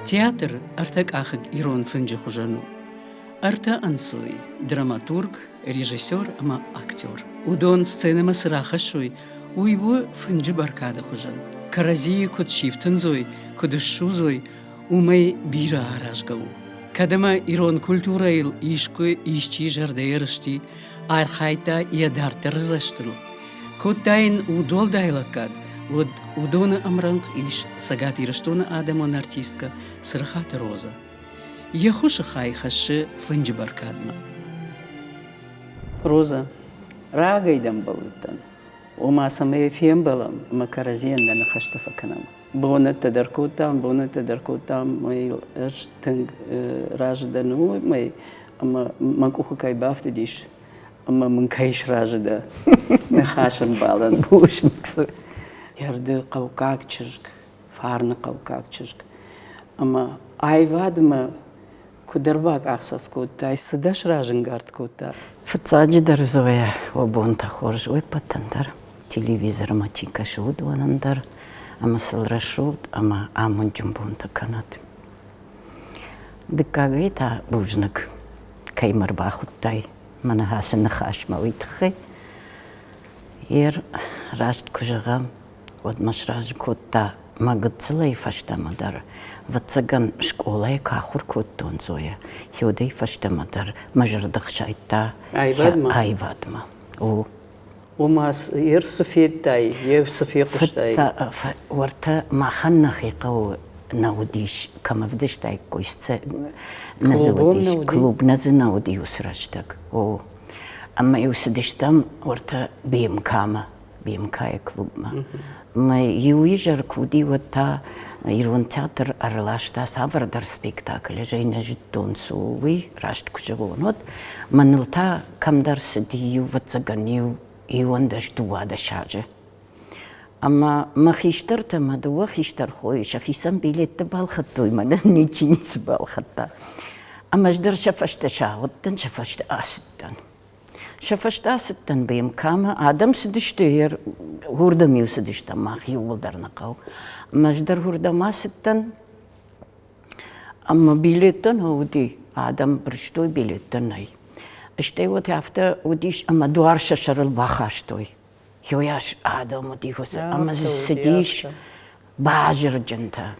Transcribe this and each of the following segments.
Театр ӕртӕкъахыг ирон фынджы хуызӕн у. Ӕртӕ ӕнцой – драматург, режиссер ӕмӕ актер. Уыдон сценӕмӕ цы рахӕссой, уый у фынджы бӕркады хуызӕн. Кӕрӕдзийы куыд сифтындзой, куыд ссудзой, уымӕй бирӕ аразгӕ у. Кӕд ӕмӕ ирон культурӕйыл искуы исчи зӕрдӕйы рысти, архайдта йӕ дарддӕры рӕзтыл, кодта йын удуӕлдай лӕггад, уӕд уыдоны ӕмрӕнхъ ис Цӕгат Ирыстоны адӕмон артисткӕ Цырыхаты Розӕ. Йе ххуысы хай хӕссы фынджы бӕркадмӕ. Розӕ, рагӕй дӕм бӕллыдтӕн, ома цӕмӕй фембӕлӕм ӕмӕ кӕрӕдзийӕн нӕ ныхӕстӕ фӕкӕнӕм. Бонӕттӕ дӕр кодтам, бонӕттӕ дӕр кодтам, ӕз тынг разы дӕн уымӕй, ӕмӕ мӕ къухы кӕй бафтыдис ӕмӕ мын кӕй сразы дӕ ныхасӕмбалӕн. Бузныг. Ерды хъӕуккаг чызг, фарны хъӕуккаг чызг. Ӕмӕ аивадмӕ куыд ӕрбакъахдзӕф кодтай, цы дӕ сразӕнгард кодта? Фыццаджыдӕр Зоя, уӕ бонтӕ хорз уе ппӕтӕн дӕр, телевизормӕ чи кӕсы, уыдонӕн дӕр, ӕмӕ сыл рӕсугъд ӕмӕ амондджын бонтӕ кӕнӕд. Дыккагӕй та бузныг, кӕй мӕ ӕрбахуыдтай мӕнӕ ацы ныхасмӕ, уый тыххӕй. Ер раст куы зӕгъӕм, уӕд мӕ сразы кодта мӕ гыццылӕй фӕстӕмӕ дӕр. Ӕвӕццӕгӕн, скъолайы куы ахуыр кодтон Зоя, уӕдӕй фӕстӕмӕ дӕр мӕ зӕрдӕ хсайдта Аивадмӕ? Аивадмӕ. О. Ома, ер цы федтай, йе цы фехъуыстай? Уӕртӕ махӕн нӕхи хъӕуы нӕ уыдис, кӕм ӕвдыстаиккой нӕ дзы уыдис, клуб нӕ дзы нӕ уыди уыцы рӕстӕг. О. Ӕмӕ-иу цыдыстӕм уӕртӕ БМК-мӕ. БМК-йы клубмӕ. Мӕ иу изӕр куы уыди, уӕд та ирон театр ӕрласта цавӕрдӕр спектакль, ӕз ӕй нӕ зыдтон, цы у, уый, раст куы зӕгъон, уӕд. Мӕныл та кӕмдӕр цыди иу, ӕвӕццӕгӕн, иу 11-12 азы. Ӕмӕ мӕ хистӕртӕ, мӕ дыууӕ хистӕр хойы сӕхицӕн билеттӕ балхӕдтой, мӕнӕн ничи ницы балхӕдта. Ӕмӕ ӕз дӕр сӕ фӕстӕ сагъуыдтӕн, сӕ фӕстӕ ацыдтӕн. Сӕ фӕстӕ ацыдтӕн БМК-мӕ, адӕм цыдысты, уырдӕм-иу цыдыстӕм мах иууылдӕр нӕ хъӕу. Ӕмӕ ӕз дӕр уырдӕм ацыдтӕн, ӕмӕ билеттӕ нӕ уыди, адӕм бырстой, билеттӕ нӕй. Стӕй вот афтӕ уыдис, ӕмӕ дуар сӕ сӕрыл бахастой. Йойас адӕм уыди, ӕмӕ дзы цыдис базырджынтӕ.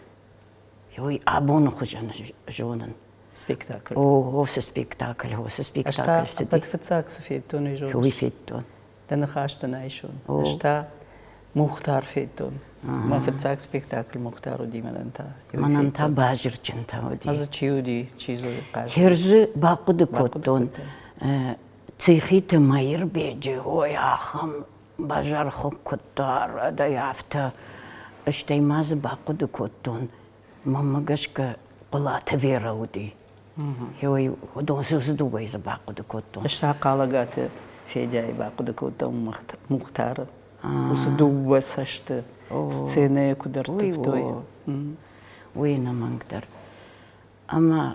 Ой, абоны хуызӕн зонын. Спектакль. О, уыцы спектакль, уыцы спектакль цыди. Ӕппӕт фыццаг цы федтон, уый зоныс? Уый федтон. Дӕ ныхас дын айсон. Ӕз та Мухтар федтон. Мӕ фыццаг спектакль Мухтар уыди мӕнӕн та. Мӕнӕн та базырджынтӕ уыди. Ӕз чи уыди, чи дзы хъазыд? Херзы бахъуыды кодтон. Цехиты Мӕирбеджы, ой, ахӕм базархуыг куыддӕр ӕдӕй афтӕ. Стӕй ма дзы бахъуыды кодтон, мӕнмӕ гӕсгӕ Хъуылаты Верӕ уыди. Ой, уыдон дзы дыууӕйы дзы бахъуыды кодтон. Ӕз та Хъалӕгаты Федяйы бахъуыды кодтон Мухтары. Уыцы дыууӕ цӕсты сценӕйы куыд ӕрттывтой. Уый ӕнӕмӕнгдӕр. Ӕмӕ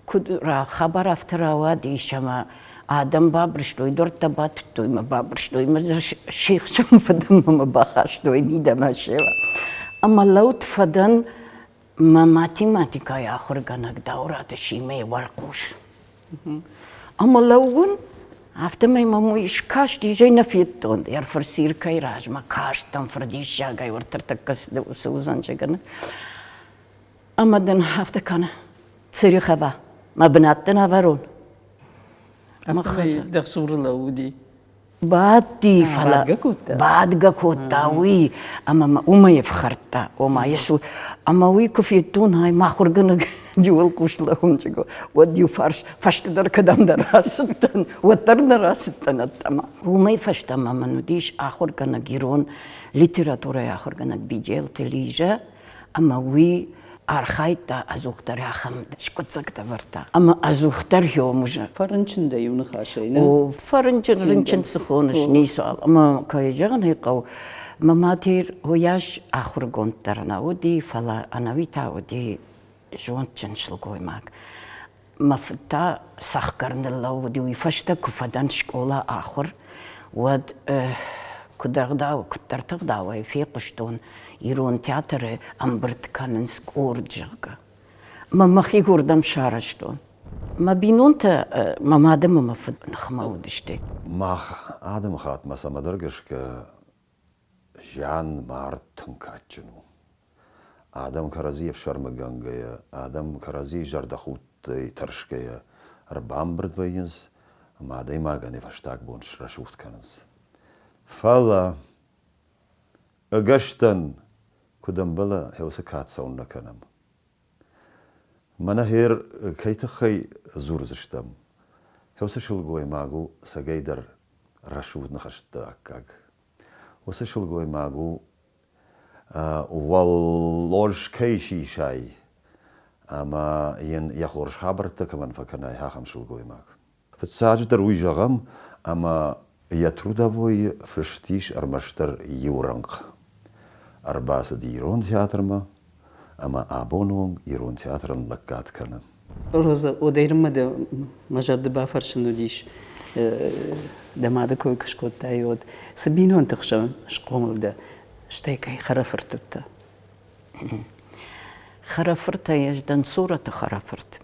куыд хабар афтӕ рауадис, ӕмӕ адӕм бабырстой, дуӕрттӕ батыдтой мӕ бабырстой мӕ се хсӕн фӕдӕн мӕ бахастой мидӕмӕ сева. Ӕмӕ лӕуд фӕдӕн мӕ математикӕйы ахуыргӕнӕг Дауыраты Симӕйы уӕлхъус. Ӕмӕ лӕууын, афтӕмӕй мӕм уый скасти, ӕз ӕй нӕ федтон. Ӕрфырциркӕй размӕ кастӕн фырдиссагӕй, уӕртӕ цы уыдзӕн, зӕгъын. Ӕмӕ дын афтӕ кӕны, Цырихова, мӕ бынат дын авӕрон. Афтӕмӕй дӕ цуры лӕууыди. Бадти, фӕлӕ бадгӕ кодта уый, ӕмӕ мӕ уымӕй ӕфхӕрдта. Ома, Йесо, ӕмӕ уый куы федтон, ай мӕ ахуыргӕнӕг уӕлхъус лӕууынчыго, уӕд иу фарс фӕстӕдӕр кӕдӕмдӕр ацыдтӕн, уӕддӕр нӕ рацыдтӕн ӕддӕмӕ. Уымӕй фӕстӕмӕ мын уыдис ахуыргӕнӕг ирон литературӕйы ахуыргӕнӕг Биджелты Лизӕ, ӕмӕ уый архайдта ӕдзухдӕр ахӕм скъуыддзӕгтӕ вӕрдта. Ӕмӕ ӕдзухдӕр хёмузы. Фӕрынчын дӕ иу ныхасӕй, нӕ? О, фӕрынчын, рынчын цы хоныс, ницуал. Ӕмӕ, кӕй зӕгъын ӕй хъӕуы, мӕ матер уыйас ахуыргонд дӕр нӕ уыди, фӕлӕ ӕнӕуи та уыди зондджын сылгоймаг. Мӕ фыд та цӕхгӕр ныллӕууыди, уый фӕстӕ куы фӕдӕн скъола ахуыр, уӕд куыд ӕгъдау, куыддӕрты ӕгъдауӕй фехъуыстон, ирон театры ӕмбырд кӕнынц къорд, зӕгъгӕ. Мӕ мӕхи уырдӕм сарӕзтон. Мӕ бинонтӕ мӕ мад ӕмӕ мӕ фыд ныхмӕ уыдысты. Мах адӕмыхаттмӕ цӕмӕдӕр гӕсгӕ зиан мард тынг кадджын у. Адӕм кӕрӕдзи ӕфсӕрмыгӕнгӕйӕ, адӕм кӕрӕдзийы зӕрдӕхудтӕй тӕрсгӕйӕ ӕрбамбырд вӕййынц ӕмӕ адӕймагӕн йӕ фӕстаг бон срӕсугъд кӕнынц. Фӕлӕ ӕгӕстӕн куыд ӕмбӕлы, уыцы кад цӕуылнӕ кӕнӕм? Мӕнӕ хер кӕй тыххӕй дзурдзыстӕм, уыцы сылгоймаг у цӕгӕйдӕр рӕсугъд ныхӕсты аккаг. Уыцы сылгоймаг у уӕллоз кӕй сисай ӕмӕ йын йӕ хорз хабӕрттӕ кӕмӕн фӕкӕнай, ахӕм сылгоймаг. Фыццаджыдӕр уый зӕгъӕм, ӕмӕ йӕ трудовойы фыст ис ӕрмӕстдӕр иу рӕнхъ. Ӕрбацыд ирон театрмӕ ӕмӕ абоны онг ирон театрӕн лӕггад кӕны. Роза, уӕдӕй дӕ мӕ зӕрды бафӕрсын уыдис, дӕ мады кой куы скодтай, уӕд цы бинонты хсӕн схъомыл дӕ, стӕй кӕй хӕрӕфырт уыдтӕ? Хӕрӕфыртӕй ӕз дӕн Цорӕты хӕрӕфырт.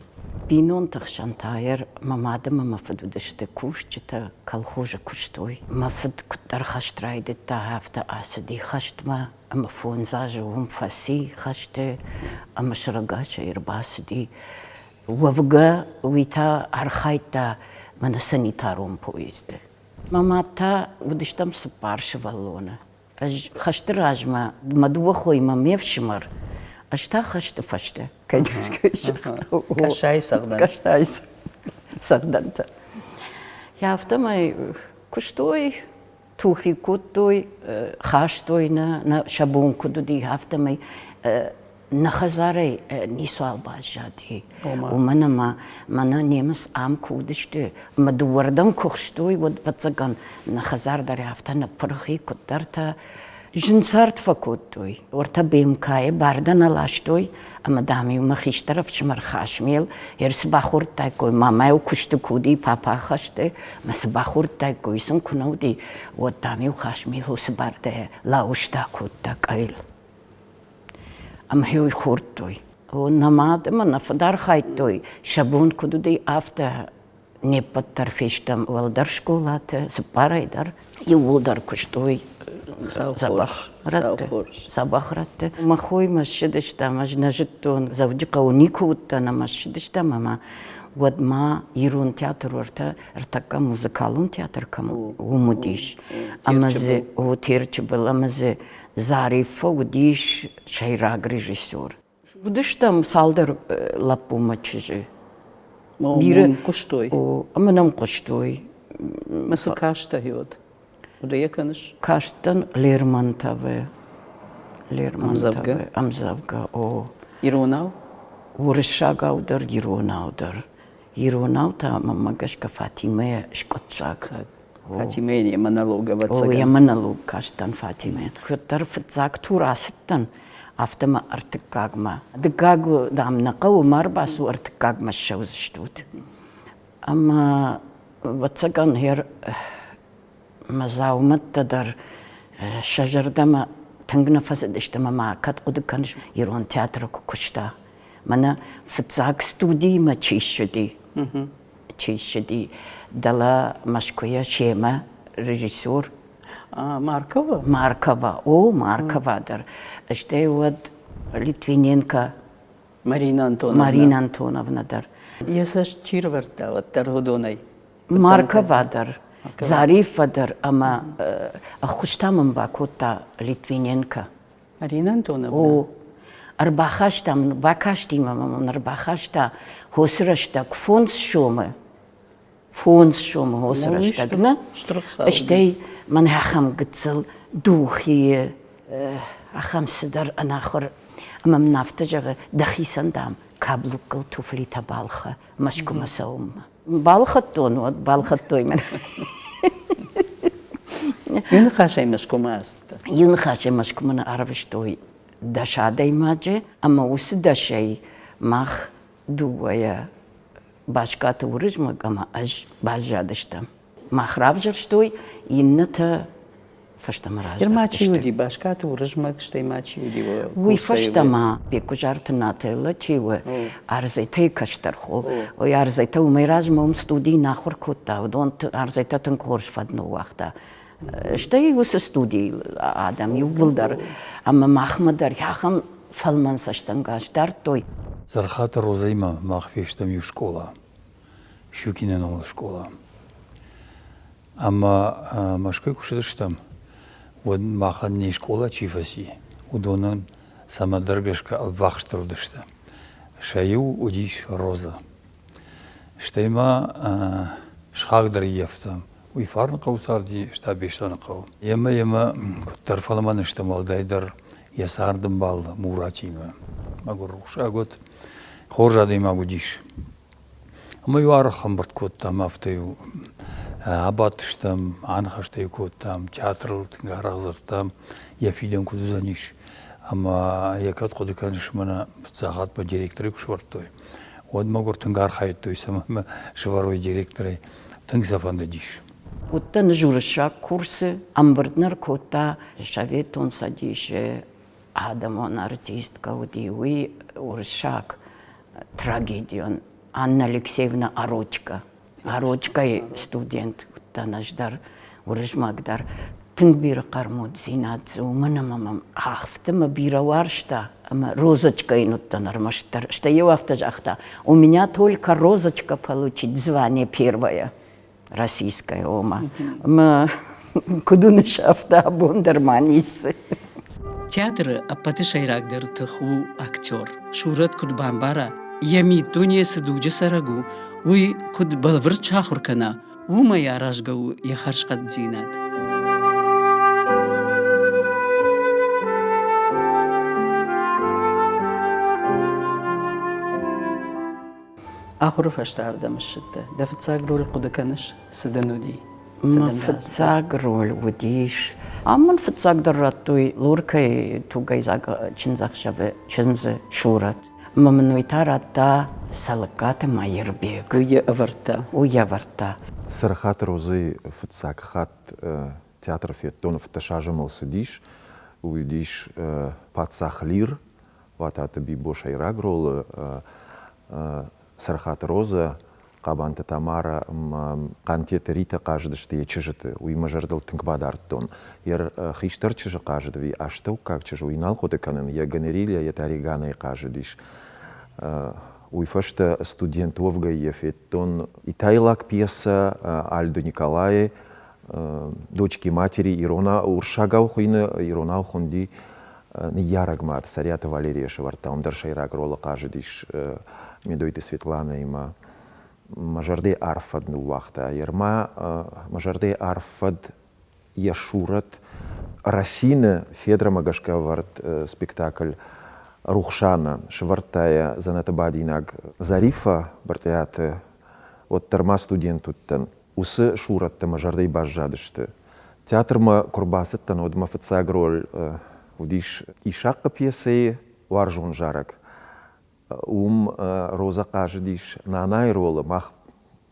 Бинонты хсӕн та мӕ мад ӕмӕ мӕ фыд уыдысты кусджытӕ, колхозы куыстой. Мӕ фыд куыддӕр хӕст райдыдта, афтӕ ацыди хӕстмӕ ӕмӕ фондз азы уым фӕци хӕсты ӕмӕ сӕрӕгасӕй ӕрбацыди. Уӕвгӕ уый та архайдта мӕнӕ санитарон поезды. Мӕ мад та уыдыстӕм цыппар сывӕллоны. Ӕз хӕсты размӕ мӕ дыууӕ хоимӕ ме фсымӕр, ӕз та хӕсты фӕстӕ. Кӕсайы цӕгъдӕн. Кӕсайы цӕгъдӕнтӕ. Афтӕмӕй куыстой, тухи кодтой, хастой нӕ, сӕ бон куыд уыди, афтӕмӕй нӕ хӕдзарӕй ницуал баззади. Уымӕн ӕмӕ мӕнӕ немыц ам куы уыдысты ӕмӕ дыууӕрдӕм куы хстой, уӕд, ӕвӕццӕгӕн, нӕ хӕдзар дӕр афтӕ ныппырх и куыддӕртӕ. Зын цард фӕкодтой. Уӕртӕ БМК-йы бар дӕ нӕ ластой, ӕмӕ, дам-иу мӕ хистӕр ӕфсымӕр Хасмел йе цы бахордтаиккой, мамӕ-иу куысты куы уыди, папӕ хӕсты, мӕ цы бахордтаиккой, сын куы нӕ уыди, уӕд, дам-иу Хасмел уыцы бардӕ лауызтӕ кодта къӕйыл. Ӕмӕ уый хордтой. Нӕ мад ӕмӕ нӕ фыд архайдтой, сӕ бон куыд уыди, афтӕ не ппӕт дӕр фестӕм уӕлдӕр скъолаты, цыппарӕй дӕр. Иууылдӕр куыстой дзӕбӕх рӕтты. Дзӕбӕх рӕтты. Мӕ хоймӕ ссыдыстӕм, ӕз нӕ зыдтон, Дзӕуджыхъӕуы никуы уыдтӕн ӕмӕ ссыдыстӕм ӕмӕ уӕд ма ирон театр уӕртӕ ӕртӕккӕ музыкалон театр кӕм уым уыдис. Ӕмӕ дзы о Терчы был ӕмӕ дзы Зариффӕ уыдис сӕйраг режиссер. Уыдыстӕм цалдӕр лӕппумӕ чызджы. Бирӕ хъуыстой. О, ӕмӕ нӕм хъуыстой. Мӕ цы кастӕ уӕд? Хъуыды йӕ кӕныс? Кастӕн Лермонтовы. Лермонтовы ӕмдзӕвгӕ, о. Иронау? Уырыссагау дӕр, иронау дӕр. Иронау та мӕнмӕ гӕсгӕ Фатимӕйӕ скъуыддзаг. Фатимӕйӕн йӕ монолог, ӕвӕццӕгӕн. О, йӕ монолог кастӕн Фатимӕйӕн. Куыддӕр фыццаг тур ацыдтӕн, афтӕ мӕ ӕртыккагмӕ. Дыккаг, дам, нӕ хъӕуы, ма ӕрбацу, ӕртыккагмӕ ссӕудзыстут. Ӕмӕ, ӕвӕццӕгӕн, гъер мӕ дзаумӕттӕ дӕр сӕ зӕрдӕмӕ тынг нӕ фӕцыдысты ӕмӕ ма кӕд хъуыды кӕныс, ирон театры куы куыста, мӕнӕ фыццаг студимӕ чи ссыди, чи ссыди, дӕлӕ Мӕскуыйӕ семӕ режиссер. Маркова? Маркова, о, Маркова дӕр. Стӕй уӕд Литвиненко. Марина Антоновна. Марина Антоновна дӕр. Йӕ цӕст чи рывӕрдта уӕддӕр уыдонӕй? Маркова дӕр, Зариффӕ дӕр ӕмӕ ӕххуыс та мын бакодта Литвиненко. Марина Антоновна? О, ӕрбахаста мын, бакасти мӕм ӕмӕ мын ӕрбахаста хосы рӕстӕг фондз сомы. Фондз сомы хосы рӕстӕг, нӕ? Стӕй мӕн ахӕм гыццыл духийы ахӕм цыдӕр ӕнахуыр ӕмӕ мын афтӕ зӕгъы, дӕхицӕн, дам, каблуккыл туфлитӕ балхӕ Мӕскуымӕ цӕуынмӕ. Балхӕдтон уӕд, балхӕдтой мын. Иу ныхасӕй Мӕскуымӕ ацыдтӕ? Иу ныхасӕй Мӕскуымӕ нӕ арвыстой дӕс адӕймаджы, ӕмӕ уыцы дӕсӕй мах дыууӕйӕ Баскаты Уырызмӕг ӕмӕ ӕз баззадыстӕм. Мах равзӕрстой, иннӕтӕ фӕстӕмӕ раздӕхтысты. Ма чи уыди? Баскаты Уырызмӕг, стӕй ма чи уыди? Уый фӕстӕ ма Беккуызарты Нателлӕ чи у, Арзетӕйы кӕстӕр хо. Ой, Арзетӕ уымӕй размӕ уым студийы нӕ ахуыр кодта, уыдон Арзетӕ тынг хорз фӕд ныууагъта. Стӕй уыцы студийы адӕм иууылдӕр ӕмӕ махмӕ дӕр ахӕм фӕлмӕн цӕстӕнгас дардтой. Цӕрхаты Розӕимӕ мах фестӕм иу скъола, Щукины номыл скъола. Ӕмӕ Мӕскуыйы куы цыдыстӕм, уӕд махӕн не скъола чи фӕци, уыдонӕн цӕмӕдӕр гӕсгӕ ӕввахсдӕр уыдысты. Сӕ иу уыдис Розӕ. Стӕй ма сыхаг дӕр ӕййӕфтам. Уый Фарныхъӕуы царди, стӕй Беслӕныхъӕуы. Емӕ йемӕ куыддӕр фӕлмӕн стӕм, уӕлдайдӕр йӕ цардӕмбал Муратимӕ. Мӕгуыр рухсаг уӕд. Хорз адӕймаг уыдис. Ӕмӕ-иу арӕх ӕмбырд кодтам, афтӕ-иу абадтыстӕм, аныхӕстӕ-иу кодтам, театрыл тынг арӕх дзырдтам, йӕ фидӕн куыд уыдзӕнис. Ӕмӕ йӕ кӕд хъуыды кӕныс, мӕнӕ фыццаг хатт мӕ директорӕй куы сӕвӕрдтой, уӕд мӕгуыр тынг архайдтой, цӕмӕй мӕ сӕвӕрой директорӕй. Тынг сӕ фӕндыдис. Уыдтӕн ӕз уырыссаг курсы, ӕмбырд нӕ ркодта Советон Цӕдисы адӕмон артисткӕ уыди, уый уырыссаг трагедион Анна Алексеевна Арочка. Арочкайы студент уыдтӕн ӕз дӕр, Уырызмӕг дӕр. Тынг бирӕ хъӕрмуддзинад дзы, уымӕн ӕмӕ мӕм афтӕ мӕ бирӕ уарзта, ӕмӕ Розочка йын уыдтӕн ӕрмӕстдӕр. Стӕй-иу афтӕ загъта, у меня только Розочка получит звание первая российская, ома. Ӕмӕ куыд уыныс, афтӕ абон дӕр ма ницы. Театры ӕппӕты сӕйрагдӕр тых у актер. Сурӕт куыд бамбара, йӕ миддуне цы дуджы цӕрӕг у, уый куыд бӕлвырд сахуыр кӕна, уымӕй аразгӕ у йӕ хӕрзхъӕддзинад. Ахуыры фӕстӕ ардӕм ссыдтӕ. Дӕ фыццаг роль хъуыды кӕныс, цы дын уыди? Мӕ фыццаг роль уыдис. Ам мын фыццагдӕр радтой Лоркӕйы тугӕйдзаг чындзӕхсӕвы чындзы сурӕт. Ӕмӕ мын уый та радта Цӕлыккаты Мӕирбег. Уый йӕ ӕвӕрдта? Уый йӕ ӕвӕрдта. Цырыхаты Розӕйы фыццаг хатт театры федтон, 15 азы мыл цыдис. Уый уыдис паддзах Лир, Уататы Бибо сӕйраг ролы, Цырыхаты Розӕ, Хъабанты Тамарӕ ӕмӕ Хъантеты Ритӕ хъазыдысты йӕ чызджыты. Уый мӕ зӕрдыл тынг бадардтон. Йӕ хистӕр чызджы хъазыд ӕви астӕуккаг чызджы, уый нал хъуыды кӕнын, йӕ Гонерилья, йӕ Тариганӕй хъазыдис. Уый фӕстӕ студент уӕвгӕй йӕ федтон итайлаг пьесӕ Альдо Николайы «Дочки матери» ирона уырыссагау хуыйны, иронау хуынди ныййарӕг мад Цӕриаты Валерия сӕвӕрдта, уым дӕр сӕйраг ролы хъазыдис Медойты Светланӕимӕ. Мӕ зӕрдӕйы арф фӕд ныууагъта. Ерма мӕ зӕрдӕйы арф фӕд йӕ сурӕт Росины Федромӕ гӕсгӕ ӕвӕрд спектакль Рухсана сӕвӕрдта йӕ дзӕнӕты бадинаг Зариффӕ Брытъиаты, уӕддӕр ма студент уыдтӕн. Уыцы сурӕттӕ мӕ зӕрдӕйы баззадысты. Театрмӕ куы рбацыдтӕн, уӕд мӕ фыццаг роль уыдис Исахъхъы пьесӕйы «Уарзон зарӕг». Уым Розӕ хъазыдис нанайы ролы, мах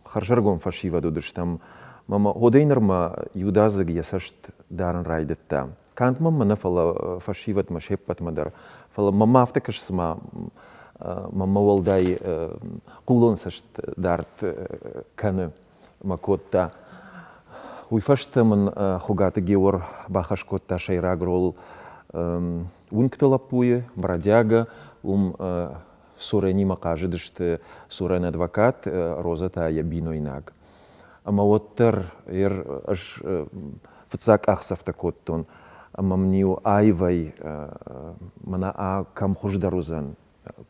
хӕрзӕргом фӕсивӕд уыдыстӕм. Мӕ ходӕй нырмӕ иудадзыг йӕ цӕст дарын райдыдта. Канд мӕнмӕ нӕ, фӕлӕ фӕсивӕдмӕ се ппӕтмӕ дӕр. Фӕлӕ мӕнмӕ афтӕ кӕсы, цыма мӕнмӕ уӕлдай хъулон цӕст дард кӕны мӕ кодта. Уый фӕстӕ мын Хуыгаты Геор бахӕс кодта сӕйраг рол уынгты лӕппуйы, бродяга. Уым Суренимӕ хъазыдысты Сурен адвокат, Розӕ та йӕ бинойнаг. Ӕмӕ уӕддӕр ӕз фыццаг къахдзӕфтӕ кодтон, ӕмӕ мын-иу аивӕй мӕнӕ кӕм хуыздӕр уыдзӕн,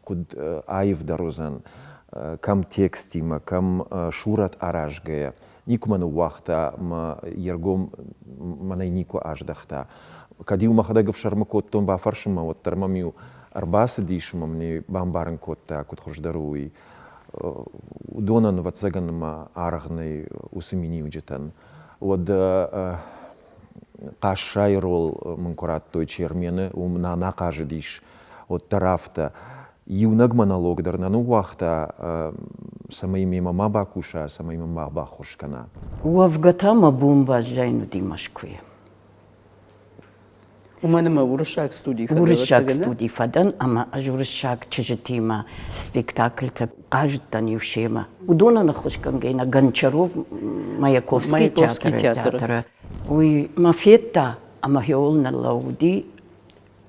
куыд аивдӕр уыдзӕн, кӕм текстимӕ, кӕм сурӕт аразгӕйӕ. Никуы мӕ ныууагъта, мӕ йе ргом мӕнӕй никуы аздӕхта. Кӕд-иу мӕхӕдӕг ӕфсӕрмы кодтон бафӕрсынмӕ, уӕддӕр мӕм-иу ӕрбацыдис ӕмӕ мын бамбарын кодта, куыд хуыздӕр у, уый. Уыдонӕн, ӕвӕццӕгӕн, мӕ аргъ нӕй уыцы миниуджытӕн. Уӕд Хъӕссӕйы рол мын куы радтой Чермены, уым нана хъазыдис, уӕддӕр афтӕ. Иунӕг монолог дӕр нӕ ныууагъта, цӕмӕй мемӕ ма бакуса, цӕмӕй мын ма баххуыс кӕна. Уӕвгӕ та мӕ бон баззайын уыди Мӕскуыйы. Уымӕн ӕмӕ уырыссаг студийы фӕдӕн? Уырыссаг студийы фӕдӕн ӕмӕ ӕз уырыссаг чызджытимӕ спектакльтӕ хъазыдтӕн-иу семӕ. Уыдонӕн ӕххуысгӕнгӕ нӕ Гончаров Маяковский театры. Уый мӕ федта ӕмӕ хиуыл ныллӕууыди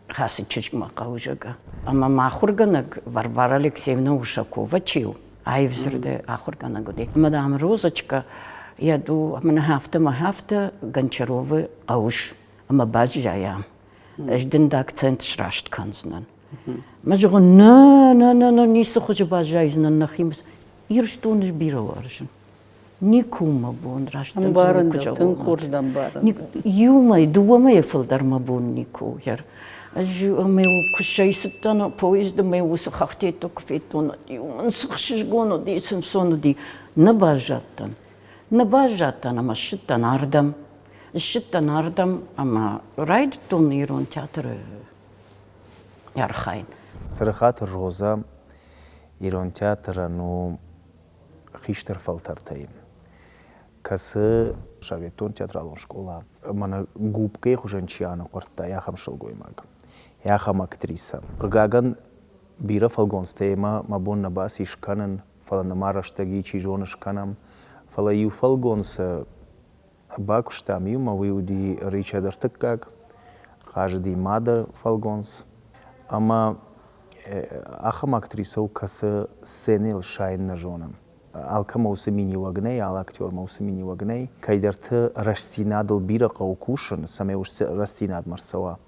хӕцы чызгмӕ хъӕуы, зӕгъгӕ. Ӕмӕ мӕ ахуыргӕнӕг Варвара Алексеевна Ушакова чи у, аив дзырды ахуыргӕнӕг уыди. Ӕмӕ, дам, Розочка, йӕ ду мӕнӕ афтӕ мӕ афтӕ Гончаровы хъӕуыс ӕмӕ баззайа. Ӕз дын дӕ акцент сраст кӕндзынӕн. Мӕ зӕгъын, нӕ, нӕ, нӕ, нӕ, ницы хуызы баззайдзынӕн нӕхимӕ. Ирыстон ӕз бирӕ уарзын. Никуы мӕ бон раст Ӕмбарын дӕ, тынг хорз дӕ ӕмбарын. Иу мӕй, дыууӕ мӕйы фылдӕр мӕ бон никуы у. Ӕз ӕмӕ куы сӕйцыдтӕн поезды мӕ уыцы хӕхтӕ куы федтон, иу мын цы хсызгон уыди, цы нцон уыди. Нӕ баззадтӕн. Нӕ баззадтӕн ӕмӕ ссыдтӕн ардӕм. Ссыдтӕн ардӕм ӕмӕ райдыдтон ирон театры архайын. Цырыхаты Розӕ ирон театрӕн у хистӕр фӕлтӕртӕй, кӕцы советон театралон скъола мӕнӕ губкӕйы хуызӕн чи аныхъуырдта, ахӕм сылгоймаг, ахӕм актрисӕ. Хъыгагӕн, бирӕ фӕлгонцтӕ йемӕ мӕ бон нӕ баци скӕнын, фӕлӕ нырма рӕстӕги чи зоны скӕнӕм. Фӕлӕ иу фӕлгонцы Бакуыстам иумӕ, уый уыди Ричард Ӕртыккаг, хъазыди мады фӕлгонц. Ӕмӕ ахӕм актрисӕ у, кӕцы сценӕйыл сайын нӕ зоны. Алкӕмӕ уыцы миниуӕг нӕй, алы актермӕ уыцы миниуӕг нӕй. Кӕйдӕрты рӕстдзинадыл бирӕ хъӕуы кусын, цӕмӕй уыцы рӕстдзинадмӕ ӕрцӕуа.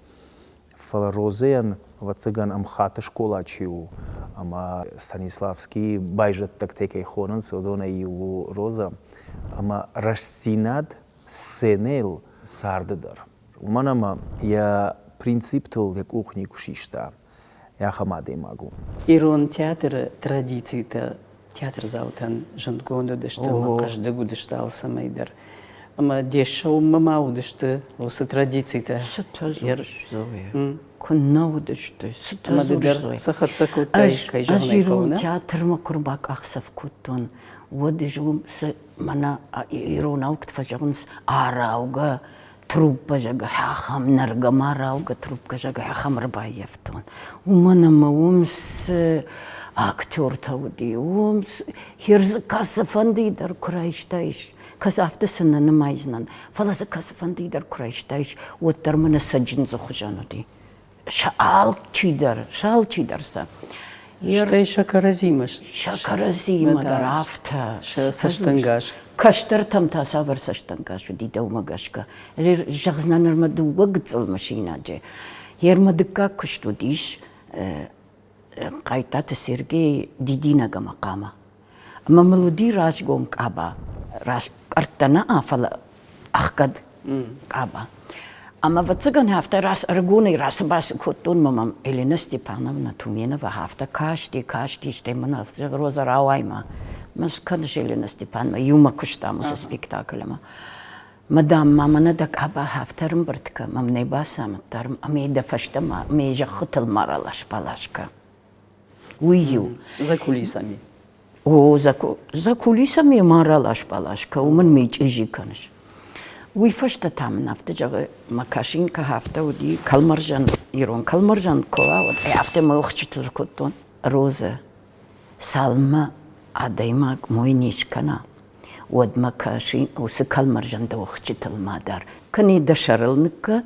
Фӕлӕ Розӕйӕн, ӕвӕццӕгӕн, ӕмхатт скъола чи у ӕмӕ Станиславскийы байзӕддӕгтӕй кӕй хонынц, уыдонӕй иу у Розӕ. Ӕмӕ рӕстдзинад сценӕйыл царды дӕр. Уымӕн ӕмӕ йӕ принциптыл йӕ къух никуы систа, ахӕм адӕймаг у. Ирон театры традицитӕ театрдзаутӕн зындгонд уыдысты ӕмӕ хъӕздыг уыдысты алцӕмӕй дӕр. Ӕмӕ де ссӕуынмӕ ма уыдысты уыцы традицитӕ? Цытӕ дзурыс, Зоя? Куыннӕ уыдысты, цытӕ дзурыс, Зоя? Цы хӕццӕ кодтай, кӕй зӕгъын ӕз ирон театрмӕ куы рбакъахдзӕф кодтон, уӕд ӕз уым цы мӕнӕ иронау куыд фӕзӕгъынц, араугӕ трубкӕ, зӕгъгӕ, ахӕм нӕргӕ ма раугӕ трубкӕ, зӕгъгӕ, ахӕм ӕрбаййӕфтон. Уымӕн ӕмӕ уым цы актертӕ уыди, уым хердзы кӕцыфӕндыйы дӕр куы райстаис, кӕцы афтӕ сын нӕ нымайдзынӕн, фӕлӕ дзы кӕцыфӕндыйы дӕр куы райстаис, уӕддӕр мӕнӕ цӕджындзы хуызӕн уыди. Сӕ алчидӕр, сӕ алчидӕр сӕ. Стӕй сӕ кӕрӕдзимӕ. Сӕ кӕрӕдзимӕ дӕр афтӕ. Сӕ цӕстӕнгас. Кӕстӕртӕм та цавӕр цӕстӕнгас уыди дӕумӕ гӕсгӕ? Зӕгъдзынӕн нырмӕ дыууӕ гыццыл мысинаджы. Йе дыккаг куыст уыдис Хъайтаты Сергей дидинӕг ӕмӕ хъама. Ӕмӕ мыл уыди разгом къаба, къӕрттӕ нӕ, фӕлӕ ӕхгӕд къаба. Ӕмӕ, ӕвӕццӕгӕн, афтӕ ӕрыгонӕй рацыбацы кодтон, мӕ мӕм Елена Степановна Туменова афтӕ касти, касти, стӕй мын афтӕ Роза, рауай-ма. Мӕ скӕныс Елена Степановна, иумӕ куыстам уыцы спектакльмӕ. Мадам, ма мӕнӕ дӕ къаба афтӕ ӕрӕмбырд кӕн, мӕм нӕ бацамыдта, ӕмӕ дӕ фӕстӕмӕ мӕ зӕххытыл ма ралас-балас кӕн. Уый-иу. За кулисами. О, за кулисами ма ралас-балас кӕ, уымӕн мӕ чъизи кӕныс. Уый фӕстӕ та мын афтӕ зӕгъы, мӕ касинкӕ афтӕ уыди, кӕлмӕрзӕн, ирон кӕлмӕрзӕн куы уа, уӕд ӕй афтӕ мӕ уӕхсчытыл кодтон. Розӕ, цалынмӕ адӕймаг мой не скӕна, уӕдмӕ кӕсын уыцы кӕлмӕрзӕн дӕ уӕхсчытыл ма дар. Кӕнӕ дӕ сӕрыл ныккӕ,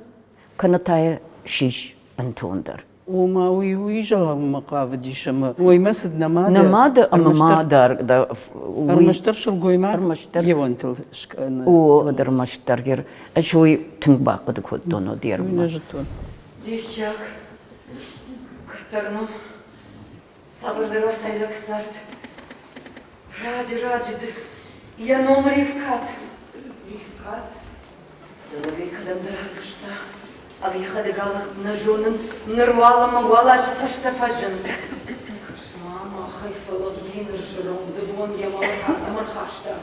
кӕнӕ та йӕ сис бынтондӕр. Ома уый уый зӕгъынмӕ хъавыдис ӕмӕ уоймӕ цыд нӕ мады. Нӕ мады ӕмӕ ма дӕр ӕрмӕстдӕр сылгоймаг ӕрмӕстдӕр йе уӕнтыл скӕны. О, ӕрмӕстдӕр ӕз уый тынг бахъуыды кодтон уӕд Нӕ зыдтон. Диссаг, кӕддӕр ном цавӕрдӕр уацайлаг цард. Раджы-раджы ды йӕ ном Ревкат. Ревкат? Дӕлӕгӕй кӕдӕмдӕр арвыста, ӕви йӕхӕдӕг алыгъд, нӕ зонын, ныр уал ӕмӕ уал азы фӕстӕ фӕзынд. Кӕс-ма, махӕй фӕлыгъди ныр зӕронд бон йӕ мӕлӕт ардӕм ӕрхаста.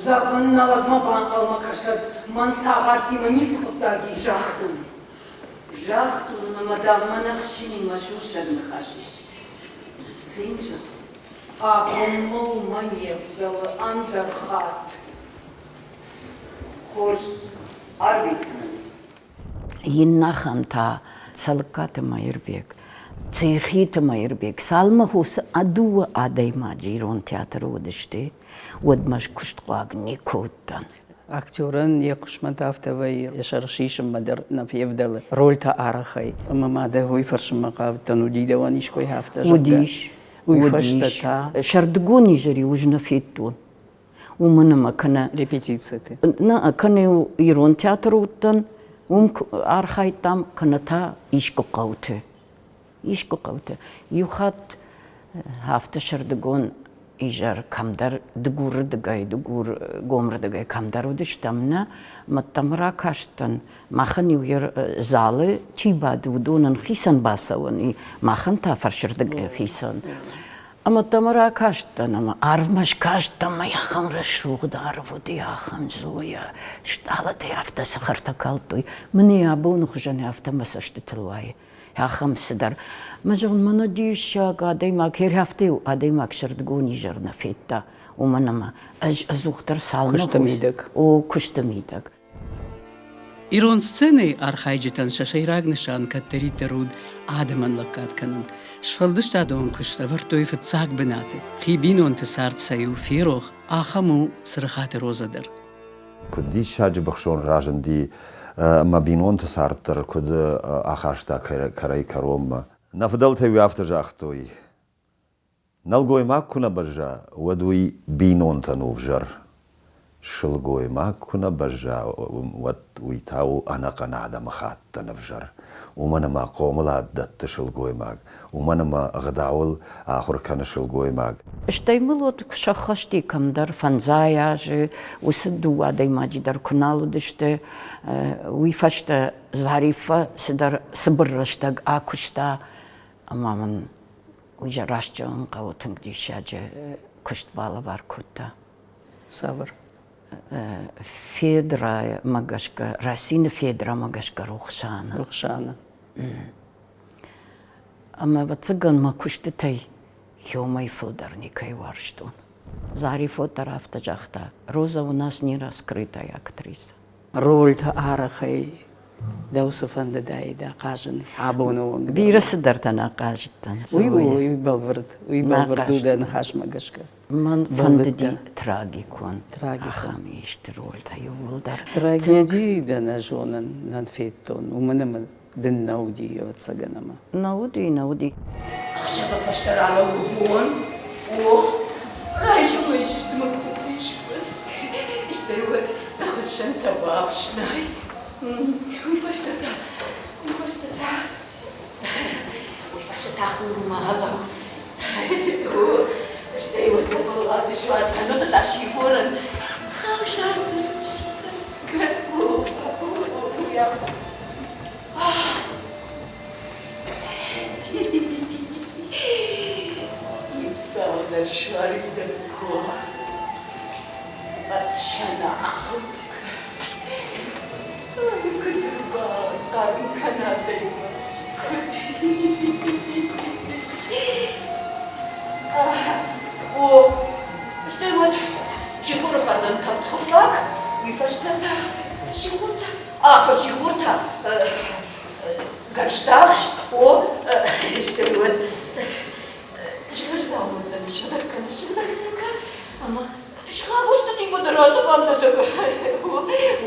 Зӕгъын, нӕ лӕгмӕ банхъӕлмӕ кӕсӕд, мӕн цагъартимӕ ницы хъуыддаг и, загътон. Загътон ын, ӕмӕ дам мӕ нӕ хсинимӕ сусӕг ныхас ис. Цы йын зӕгъон? Абон мыл мӕ не вдӕлы ӕндӕр хатт. Хорз, арвитдзынӕн. Иннӕхӕм та Цӕлыккаты Мӕирбег, Цехиты Мӕирбег. Цалынмӕ уыцы дыууӕ адӕймаджы ирон театры уыдысты, уӕдмӕ куыстхъуаг никуы уыдтӕн. Актерӕн йӕ хъысмӕт афтӕ вӕййы, йӕ сӕр сисынмӕ дӕр нӕ февдӕлы рольтӕ арӕхӕй. Ӕмӕ ма дӕ уый фӕрсынмӕ хъавыдтӕн, уыди дӕуӕн искуы афтӕ, зӕгъгӕ? Уыдис. Уый фӕстӕ та? Сӕрдыгон изӕр-иу ӕз нӕ федтон. Уымӕн ӕмӕ кӕнӕ репетициты. Нӕ, кӕнӕ ирон театры уыдтӕн, уым архайдтам, кӕнӕ та искуы хъӕуты. Искуы хъӕуты. Иу хатт афтӕ сӕрдыгон изӕр кӕмдӕр дыгурырдыгӕй, дыгургомырдыгӕй кӕмдӕр уыдыстӕм, нӕ мӕдтӕм ракастӕн. Махӕн-иу залы чи бады, уыдонӕн хицӕн бацӕуӕн и, махӕн та фӕрсырдыгӕй хицӕн. Ӕмӕ дӕм ракастӕн ӕмӕ арвмӕ скастӕн ӕмӕ ахӕм рӕсугъд арв уыди, ахӕм зоя, стъалытӕ афтӕ цӕхӕртӕ калдтой. Мын ӕй абоны хуызӕн афтӕ мӕ цӕстытыл уайы. Ахӕм цыдӕр. Мӕ зӕгъын, мӕнӕ диссаг адӕймаг, афтӕ-иу адӕймаг сӕрдыгон изӕр нӕ федта, уымӕн ӕмӕ ӕз ӕдзухдӕр цалынмӕ Куысты мидӕг. О, куысты мидӕг. Ирон сценӕйы архайджытӕн сӕ сӕйраг нысан кӕддӕриддӕр уыд адӕмӕн лӕггад кӕнын. Сфӕлдыстадон куыст ӕвӕрдтой фыццаг бынаты. Хи бинонты цард сӕ-иу ферох, ахӕм у Цырыхаты Розӕ дӕр. Куыд диссаджы быхсон разынди мӕ бинонты цард дӕр куыд ахаста кӕрӕй-кӕронмӕ. Нӕ фыдӕлтӕ-иу афтӕ загътой, Нӕлгоймаг куы нӕ бӕзза, уӕд уый бинонтӕн у ӕвзӕр. Сылгоймаг куы нӕ бӕзза, уӕд уый та у ӕнӕхъӕн адӕмыхаттӕн ӕвзӕр. Уымӕн ӕмӕ хъомылад дӕтты сылгоймаг, уымӕн ӕмӕ ӕгъдауыл ахуыр кӕны сылгоймаг. Стӕй мыл уӕд куы сӕххӕсти кӕмдӕр фӕндзай азы, уыцы дыууӕ адӕймаджы дӕр куы нал уыдысты, уый фӕстӕ Зариффӕ цыдӕр цыбыр рӕстӕг акуыста ӕмӕ мын уый раст зӕгъын хъӕуы тынг диссаджы куыст балӕвар кодта. Цавӕр? Федрамӕ гӕсгӕ, Расины Федрамӕ гӕсгӕ Рухсана. Рухсана. Ӕмӕ ӕвӕццӕгӕн мӕ куыстытӕй иумӕй фылдӕр никӕй уарзтон. Зарифо дӕр афтӕ загъта, Роза у нас не раскрытая актриса. Рольтӕ арӕхӕй дӕу цы фӕндыдаид ахъазын абоны онг? Бирӕ цыдӕртӕ нӕ хъазыдтӕн. Уый у, уый бӕлвырд, уый бӕлвырд у дӕ ныхасмӕ гӕсгӕ. Мӕн фӕндыди трагикон, ахӕм исты рольтӕ иууылдӕр. Трагеди дӕ нӕ зонын, нӕ федтон, уымӕн ӕмӕ дын нӕ уыди, ӕвӕццӕгӕн ӕмӕ. Нӕ уыди, нӕ уыди. Ӕхсӕвы фӕстӕ ралӕууы бон. О, райсомӕй сысты мӕ къухты ис Стӕй уӕд дӕ хуыссӕнтӕ бафснай. Уый фӕстӕ та, уый фӕстӕ та, уый фӕстӕ та хурмӕ алӕуу. О, стӕй уӕд дӕ фӕллад суадз, кӕннод та сихорӕн халсарты кӕд о, О, стӕй уӕд сихоры хӕрдӕн тӕвд хуыфӕг, уый фӕстӕ та сихортӕ. А, фӕссихор та гӕрзтӕхст, о, стӕй уӕд згъӕрдзаумӕттӕ ныссыгъдӕг кӕн, ныссыгъдӕг сӕ кӕн ӕмӕ схагустытимӕ дӕр радзӕбӕнтӕ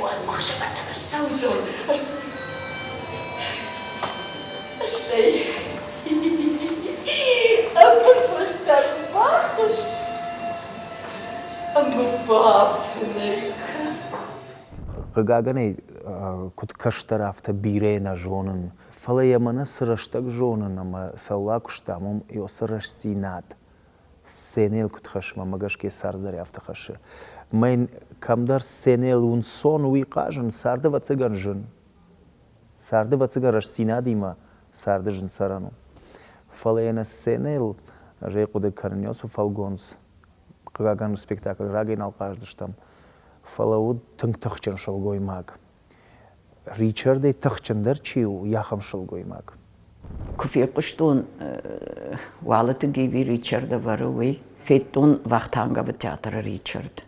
уӕд махсӕвӕртӕ ӕрцӕудзӕн, ӕрцӕудзӕн. Стӕй ӕппынфӕстаг бахуысс ӕмӕ бафынӕй кӕн. Хъыгагӕн ӕй куыд кӕстӕр, афтӕ бирӕ нӕ зонын. Фӕлӕ йӕ мӕнӕ цы рӕстӕг зонын ӕмӕ цӕуыл акуыстам, уым цы рӕстдзинад сценӕйыл куыд хӕссы, мӕнмӕ гӕсгӕ царды дӕр афтӕ хӕссы. Мӕн кӕмдӕр сценӕйыл уынцон уый хъазын, царды ӕвӕццӕгӕн зын. Царды ӕвӕццӕгӕн рӕстдзинадимӕ царды зын цӕрӕн у. Фӕлӕ йӕ нӕ сценӕйыл ӕз ӕй хъуыды кӕнын, цы фӕлгонц хъыгагӕн, спектакль рагӕй нал хъаздыстӕм, фӕлӕ уыд тынг тыхджын сылгоймаг. Ричардӕй тыхджындӕр чи у, ахӕм сылгоймаг. Куы фехъуыстон Уалыты Гиви Ричард ӕвӕры, уый, федтон Вахтанговы театры Ричард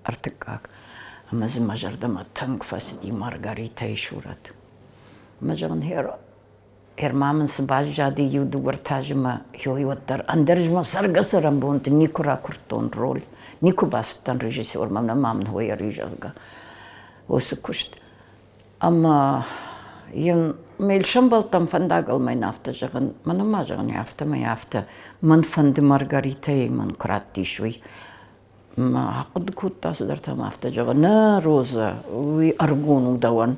ӕртыккаг. Ӕмӕ дзы мӕ зӕрдӕмӕ тынг фӕцыди Маргаритӕйы сурӕт. Мӕ зӕгъын, Ӕрма мын цы баззади иу дыууӕ ӕртӕ мӕ хёй уӕддӕр ӕндӕр ӕз мӕ цӕргӕ-цӕрӕнбонты никуы ракуырдтон роль, никуы бацыдтӕн режиссермӕ, нӕ ма мын хой ӕри, зӕгъгӕ, уыцы куыст. Ӕмӕ йын ме сӕмбӕлдтӕн фӕндагыл мӕн афтӕ зӕгъын, мӕнӕ ма зӕгъын, афтӕмӕй афтӕ, мӕн фӕнды Маргаритӕйы мӕн куы раттис, уый. Ма ахъуыды кодта цыдӕртӕ ӕмӕ афтӕ зӕгъы, нӕ, Розӕ, уый ӕргон у дӕуӕн.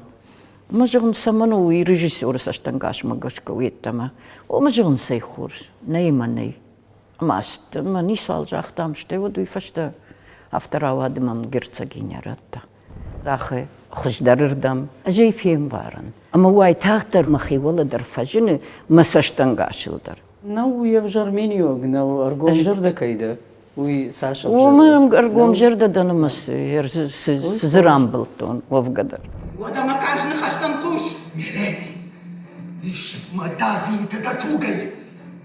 Ӕмӕ зӕгъын, цӕмӕн у уый режиссеры цӕстӕнгасмӕ гӕсгӕ йеддӕмӕ. Омӕ зӕгъын, цӕй хорз, нӕй ӕмӕ нӕй. Ӕмӕ ӕмӕ ницуал загътам, стӕй уӕд уый фӕстӕ афтӕ рауад ӕмӕ мӕм герцогиня радта. Рахы хуыздӕрырдӕм ӕз ӕй фембарын. Ӕмӕ уайтагъддӕр мӕхиуыл дӕр фӕзыны мӕ цӕстӕнгасыл дӕр. Нӕу уый ӕвзӕр миниуӕг, нӕу ӕргомзӕрдӕ кӕй дӕ, уый цас ӕвзӕр у? Уымӕ ӕргомзӕрдӕ дӕн ӕмӕ цы дзы рамбылдтон уӕвгӕ дӕр. Уӕдӕ мӕ карз ныхӕстӕм хъус! Миледи, ис мӕ дадзинты дӕ тугӕй,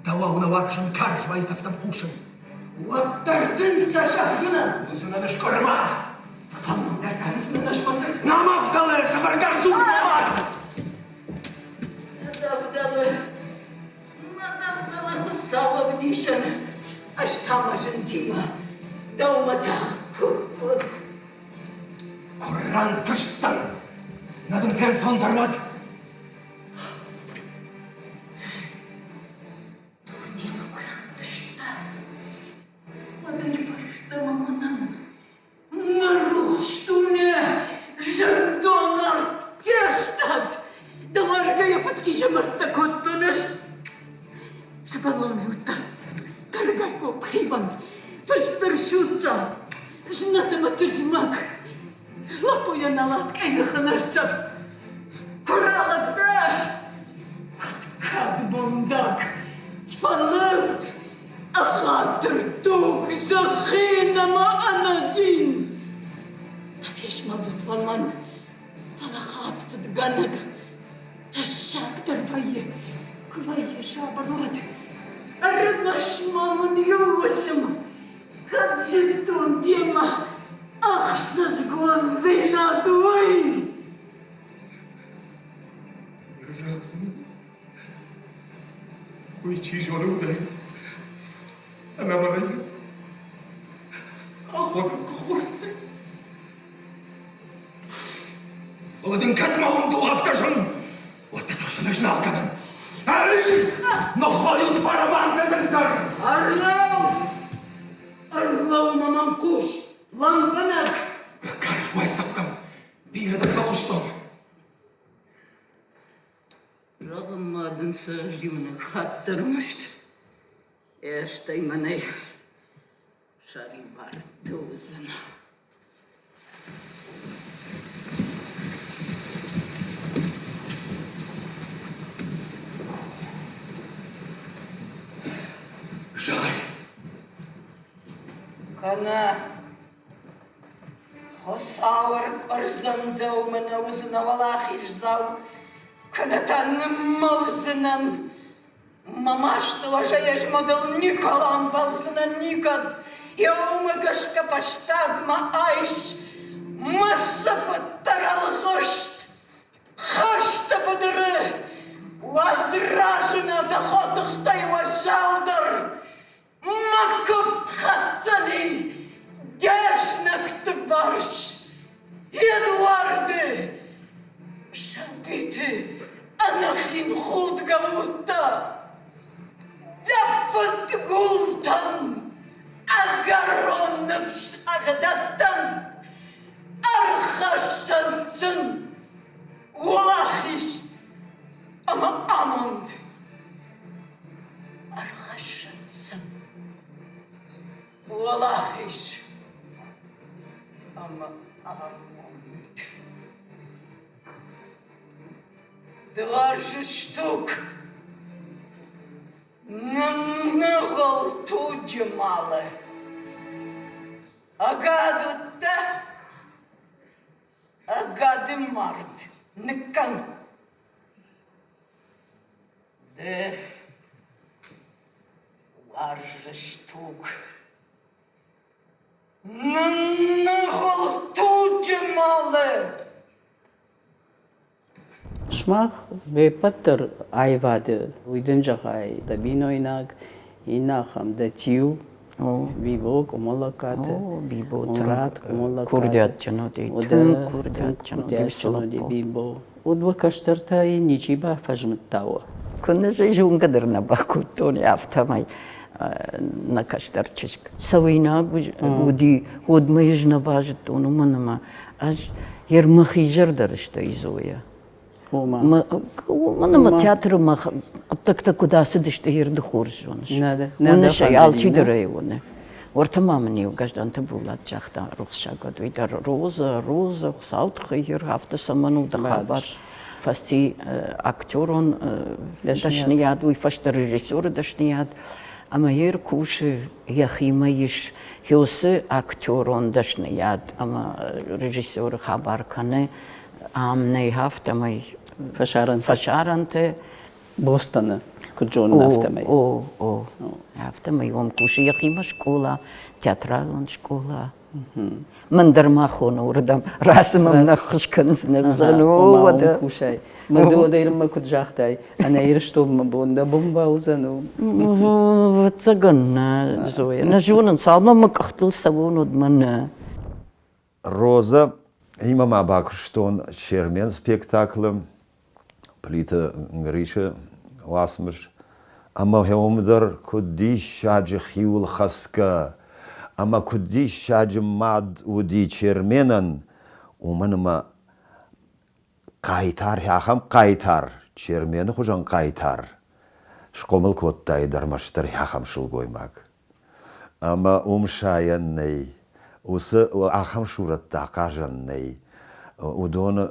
дӕуау нӕ уарзын карз уайдзӕфтӕм хъусын. Уӕддӕр дын сӕ зӕгъдзынӕн. Уыдзынӕн ӕз къуырма. Фӕлмӕндӕр кӕндзынӕн ӕз мӕ дзырд. Нӕма ӕвдӕлы, цавӕрдӕр дзур мӕ мад! Нӕ ӕвдӕлы, мӕ ӕвдӕлы Хуыцау ӕвдисӕн, ӕз та мӕ зынтимӕ дӕумӕ тагъд кодтон. Куы рантыстӕн, нӕ дын фенцондӕр уӕд. Дунемӕ куы рантыстӕ, уӕд ӕй фӕстӕмӕ мӕнӕн мӕ рухс дуне зындон арт фестад. Дӕ уаргӕйӕ фыдхъизӕмӕрттӕ кодтон ӕз. Сывӕллоны уыдта тӕргайгонд хивӕнд, фыстдӕр судза, знӕт ӕмӕ тызмӕг. Лӕппуйӕн налат къӕйныхы ӕрцӕф. Куы ралӕг дӕ, уӕд кӕд мондаг, фӕлывд, ӕгъатыр туг зӕххин ӕмӕ ӕнӕдин. Нӕ фезмӕлут фӕлмӕн, фӕлӕ хатт фыдгӕнӕг тӕссагдӕр вӕййы, куы вӕййы сабыр, уӕд. Ӕрмӕст ма мын иу уысм кӕд зыдтон демӕ ӕхсызгондзинад, уый. Зӕгъдзынӕ, уый чи зоны уыдаид, ӕмӕ мӕнӕй афоныл куы хордтай. Фӕлӕ дын кӕд мӕ уынд у афтӕ зын, уӕд дӕ тыхсын ӕз нал кӕнын. Ӕй, ныххойут барабантӕ тынгдӕр! Ӕрлӕуу! Ӕрлӕуу ма мӕм хъус, лӕмбынӕг! Карз уайдзӕфтӕм бирӕ дӕр фӕхъуыстон. Зӕгъын-ма дын сӕ ӕз иунӕг хатт ӕрмӕст, стӕй мӕнӕй сӕрибар ды уыдзынӕ. Зӕгъай. Кӕнӕ Хуыцау ӕркъуырдзӕн дӕумӕ нӕ уыдзынӕ уӕлахиздзау, кӕнӕ та ныммӕлдзынӕн. Мӕ маст уӕзӕй ӕз мадыл никуал амбӕлдзынӕн никӕд. Еумӕ гӕсгӕ фӕстагмӕ айс мӕ цыфыддӕр ӕлгъыст. Хӕсты быдыры уадз разына дӕ хотыхтӕй уӕззаудӕр. Мӕ куывд хӕцдзӕни де знӕгты фарс. Эдуарды сабиты ӕнӕхин худгӕ удтӕ дӕ фыдгултӕн ӕгӕрон ныфс ӕгъдӕттӕн ӕрхӕссӕнт сын уӕлахиз ӕмӕ амонд. Ӕрхӕссӕнт сын уӕлахиз ӕмӕ амонд. Ды уарзыс туг, нынныгъуыл туджы малы. Ӕгад уыдтӕ, ӕгады мард ныккӕн. Ды уарзыс туг. Нынныгъуыл туджы малы. Сымах уе ппӕт дӕр аивады, уый дын зӕгъай, дӕ бинойнаг, иннӕ ахӕм дӕ тиу, Бибо, Къуымӕллӕгкаты, Бибо Мурат, Къуымӕллӕгкаты. Курдиатджын уыди, тынг курдиатджын уыди Бибо. Уӕд уӕ кӕстӕртӕй ничи бафӕзмыдта уӕ? Куыннӕ зонгӕ дӕр нӕ бакодтон, афтӕмӕй нӕ кӕстӕр чызг. Цӕуинаг уыди, уӕдмӕ ӕз нӕ базыдтон, уымӕн ӕмӕ ӕз йе рмӕхи зӕрдӕрыстӕй Зоя. Уымӕн ӕмӕ театры мӕ хъуыддӕгтӕ куыд ацыдысты, ерды хорз зоныс. Уыныс ӕй, алчидӕр ӕй уыны. Уӕртӕ ма мын иу Гӕздӕнты Булат загъта рухссаг уӕд уый дӕр Роза, Роза, Хуыцау тыххӕй афтӕ цӕмӕн у дӕ хабар. Фӕци актерон дӕсныйад, уый фӕстӕ режиссеры дӕсныйад. Ӕмӕ йе ркусы, йӕхимӕ ис Хёсы актерон дӕсныйад ӕмӕ режиссеры хабар кӕны. Ам нӕй афтӕмӕй фӕсарӕнты. Бостоны, куыд зонын, афтӕмӕй. О, о, афтӕмӕй уым кусы йӕхимӕ скъола, театралон скъола. Мӕн дӕр ма хоны уырдӕм, рацы мӕм нӕ ххуыс кӕндзынӕ, о, уӕдӕ. Кусай. Мӕ ды уӕдӕ куыд загътай, ӕнӕ Ирыстонмӕ бон дӕ бон бауыдзӕн у? Ӕвӕццӕгӕн нӕ, Зоя. Нӕ зонын, цалынмӕ мӕ къӕхтыл цӕуон, уӕдмӕ нӕ. Роза имӕ ма бакуыстон Чермен спектаклы, Плиты Грисы уацмыс. Ӕмӕ уым дӕр куыд диссаджы хиуылхӕцгӕ ӕмӕ куыд диссаджы мад уыди Черменӕн, уымӕн ӕмӕ хъайтар, ахӕм хъайтар, Чермены хуызӕн хъайтар схъомыл кодтаид ӕрмӕстдӕр ахӕм сылгоймаг. Ӕмӕ уым сайӕн нӕй, уыцы ахӕм сурӕттӕ ахъазӕн нӕй. Уыдоны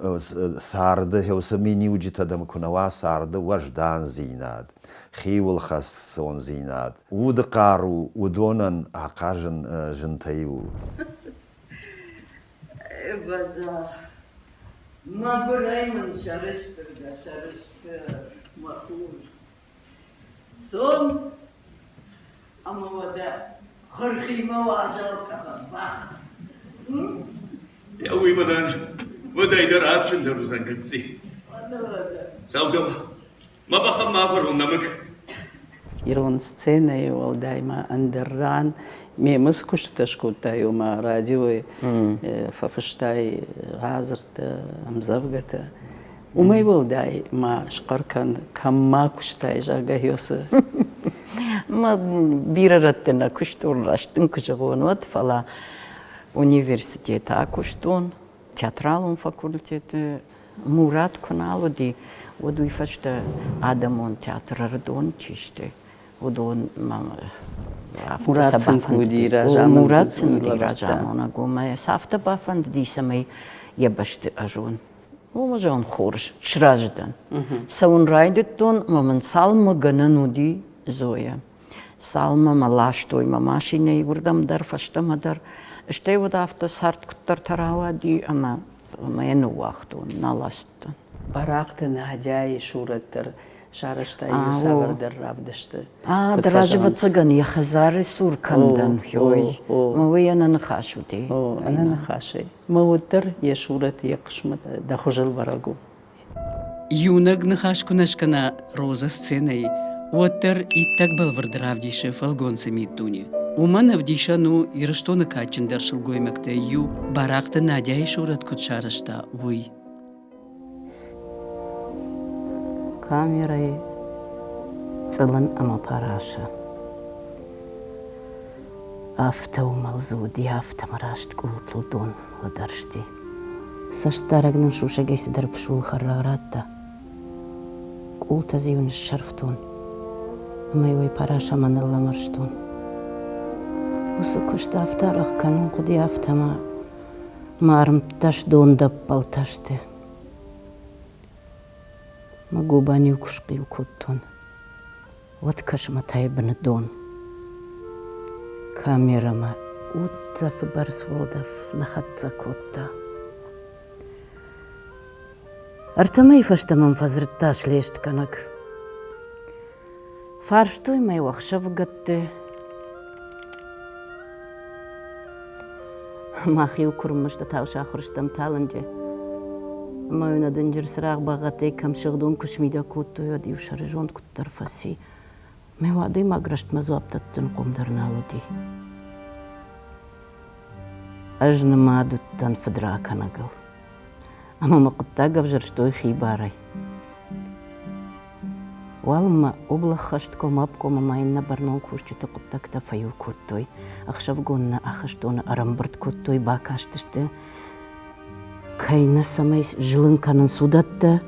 царды уыцы миниуджытӕ дӕм куы нӕ уа царды уӕздандзинад, хиуылхӕцондзинад, уды хъару уыдонӕн ахъазын зынтӕй у. Ӕвӕдза, мӕгуырӕй мын сӕрыстыр дӕ, сӕрыстыр, мӕ хур. Цом, ӕмӕ уӕдӕ хырхимӕ уазал къӕбӕр бах. Йа уый мӕнӕн уӕдӕй дӕр адджындӕр уыдзӕн гыцци. Цӕугӕ мӕ бӕхӕн ма авӕрон нӕмыг. Ирон сценӕйы уӕлдай ма ӕндӕр ран мемӕ цы куыстытӕ скодтай, ома радиойы фӕфыстай радзырдтӕ, ӕмдзӕвгӕтӕ. Уымӕй уӕлдай ма схъӕр кӕн, кӕм ма куыстай, зӕгъгӕ, Йосы. Мӕ бирӕ рӕтты нӕ куыстон, раст дын куы зӕгъон, уӕд, фӕлӕ университеты акуыстон, театралон факультеты. Мурат куы нал уыди, уӕд уый фӕстӕ адӕмон театр Ӕрыдон чи сты, уыдон Мурат сын куы уыди Мурат сын уыди разамонӕг, уымӕ сӕ афтӕ бафӕндыди, цӕмӕй йӕ бӕсты ӕз уон. Уымӕ зӕгъын хорз, сразы дӕн. Цӕуын райдыдтон ӕмӕ мын цалынмӕ гӕнӕн уыди Зоя. Цалынмӕ мӕ ластой мӕ машинӕйы уырдӕм дӕр, фӕстӕмӕ дӕр. Стӕй уӕд афтӕ цард куыддӕртӕ рауади ӕмӕ ӕмӕ йӕ ныууагътон, нал ацыдтӕн. Барахъты Надяйы сурӕт дӕр сарӕзта иу цавӕрдӕр равдысты. А, дӕ разы, ӕвӕццӕгӕн, йӕ хӕдзары цур кӕм дӕн, ой, уый ӕнӕныхас уыди. О, ӕнӕныхасӕй. Мӕ уӕддӕр йӕ сурӕт, йӕ хъысмӕт дӕ хуызыл бӕрӕг у. Иунӕг ныхас куы нӕ скӕна Роза сценӕйы, уӕддӕр иттӕг бӕлвырд равдисы фӕлгонцы миддуне. Уымӕн ӕвдисӕн у Ирыстоны кадджындӕр сылгоймӕгтӕй иу Барахъты Надяйы сурӕт куыд сарӕзта, уый. Камерӕйы цъылын ӕмӕ параша. Афтӕ уымӕл дзы уыди, афтӕ мӕ раст къултыл дон лӕдӕрсти. Цӕстдарӕг нын сусӕгӕй цыдӕр псул хӕррӕгъ радта. Къултӕ дзы-иу ныссӕрфтон ӕмӕ-иу ӕй парашамӕ ныллӕмӕрстон. Уыцы куыст афтӕ арӕх кӕнын хъуыди, афтӕ ӕмӕ мӕ ӕрмттӕ сдондӕппӕлтӕ сты. Мӕ гобан-иу куы схъил кодтон, уӕд кӕсмӕтӕй быны дон. Камерӕмӕ уддзӕфы бӕрц уӕлдӕф нӕ хӕццӕ кодта. Ӕртӕ мӕйы фӕстӕ мӕм фӕдзырдта слестгӕнӕг. Фарстой мӕ ӕхсӕвыгӕтты. Мах-иу куырм мыстытау сахуыр стӕм талынджы. Ӕмӕ-иу нӕ дынджыр цырагъ бӕгъатӕй кӕм сыгъдон куы смидӕг кодтой, уӕд-иу сӕрызонд куыддӕр фӕци. Мӕ адӕймаг рӕстмӕ дзуапп дӕттынхъом дӕр нал уыди. Ӕз нымад уыдтӕн фыдракӕнӕгыл, ӕмӕ мӕ хъуыддаг ӕвзӕрстой хибарӕй. Уалынмӕ облӕххӕстком, обком ӕмӕ иннӕ бӕрнон кусджыты хъуыддӕгтӕ фӕиу кодтой. Ӕхсӕвгон нӕ ахӕстоны ӕрӕмбырд кодтой, бакастысты, кӕй нӕ цӕмӕй зылын кӕнынц, уыдӕттӕ.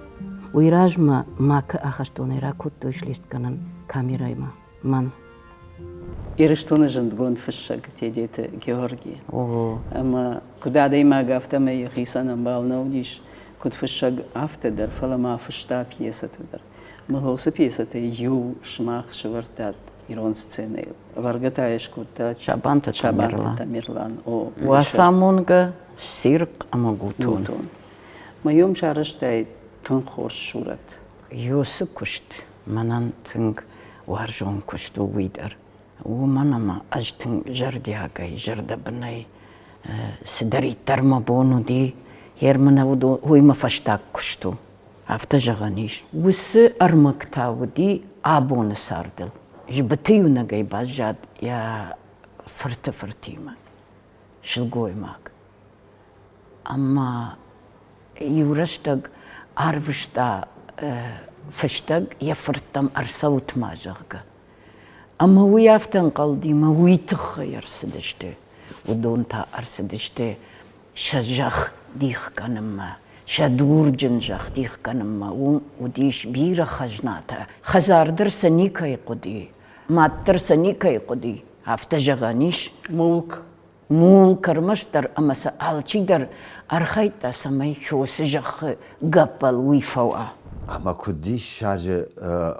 Уый размӕ Макы ахӕстонӕй ракодтой слестгӕнӕн камерӕмӕ мӕн. Ирыстоны зындгонд фыссӕг Тедеты Георги. Ӕмӕ куыд адӕймаг, афтӕмӕй йӕхицӕн ӕмбал нӕ уыдис, куыд фыссӕг, афтӕ дӕр, фӕлӕ ма фыста пьесӕты дӕр. Мӕ уыцы пьесӕтӕй иу сымах сӕвӕрдтат ирон сценӕйыл. Ӕвӕргӕ та йӕ скодта Сабанты Сабанты Тамерлан. О, Уацамонгӕ, цирхъ ӕмӕ гутон. Мӕ йом сарӕзтай тынг хорз сурӕт. Ёсы куыст мӕнӕн тынг уарзон куыст у уый дӕр. Уымӕн ӕмӕ ӕз тынг зӕрдиагӕй, зӕрдӕбынӕй цыдӕриддӕр мӕ бон уыди, йе рмӕ уый мӕ фӕстаг куыст у, афтӕ зӕгъӕн ис. Уыцы ӕрмӕг та уыди абоны цардыл. Зыбыты иунӕгӕй баззад йӕ фырты фыртимӕ сылгоймаг. Ӕмӕ иу рӕстӕг арвыста фыстӕг йӕ фырттӕм ӕрцӕут ма, зӕгъгӕ. Ӕмӕ уый афтӕ ӕнхъӕлди, мӕ уый тыххӕй ӕрцыдысты. Уыдон та ӕрцыдысты сӕ зӕхх дих кӕнынмӕ, сӕ дурджын зӕхх дих кӕнынмӕ. Уым уыдис бирӕ хӕзнатӕ. Хӕдзар дӕр сӕ никӕй хъуыди, мад дӕр сӕ никӕй хъуыди. Афтӕ зӕгъӕн ис. Мулк. Мулк ӕрмӕстдӕр ӕмӕ сӕ алчидӕр архайдта, цӕмӕй Хёсы зӕххы гӕппӕл уый фӕуа. Ӕмӕ куыд диссаджы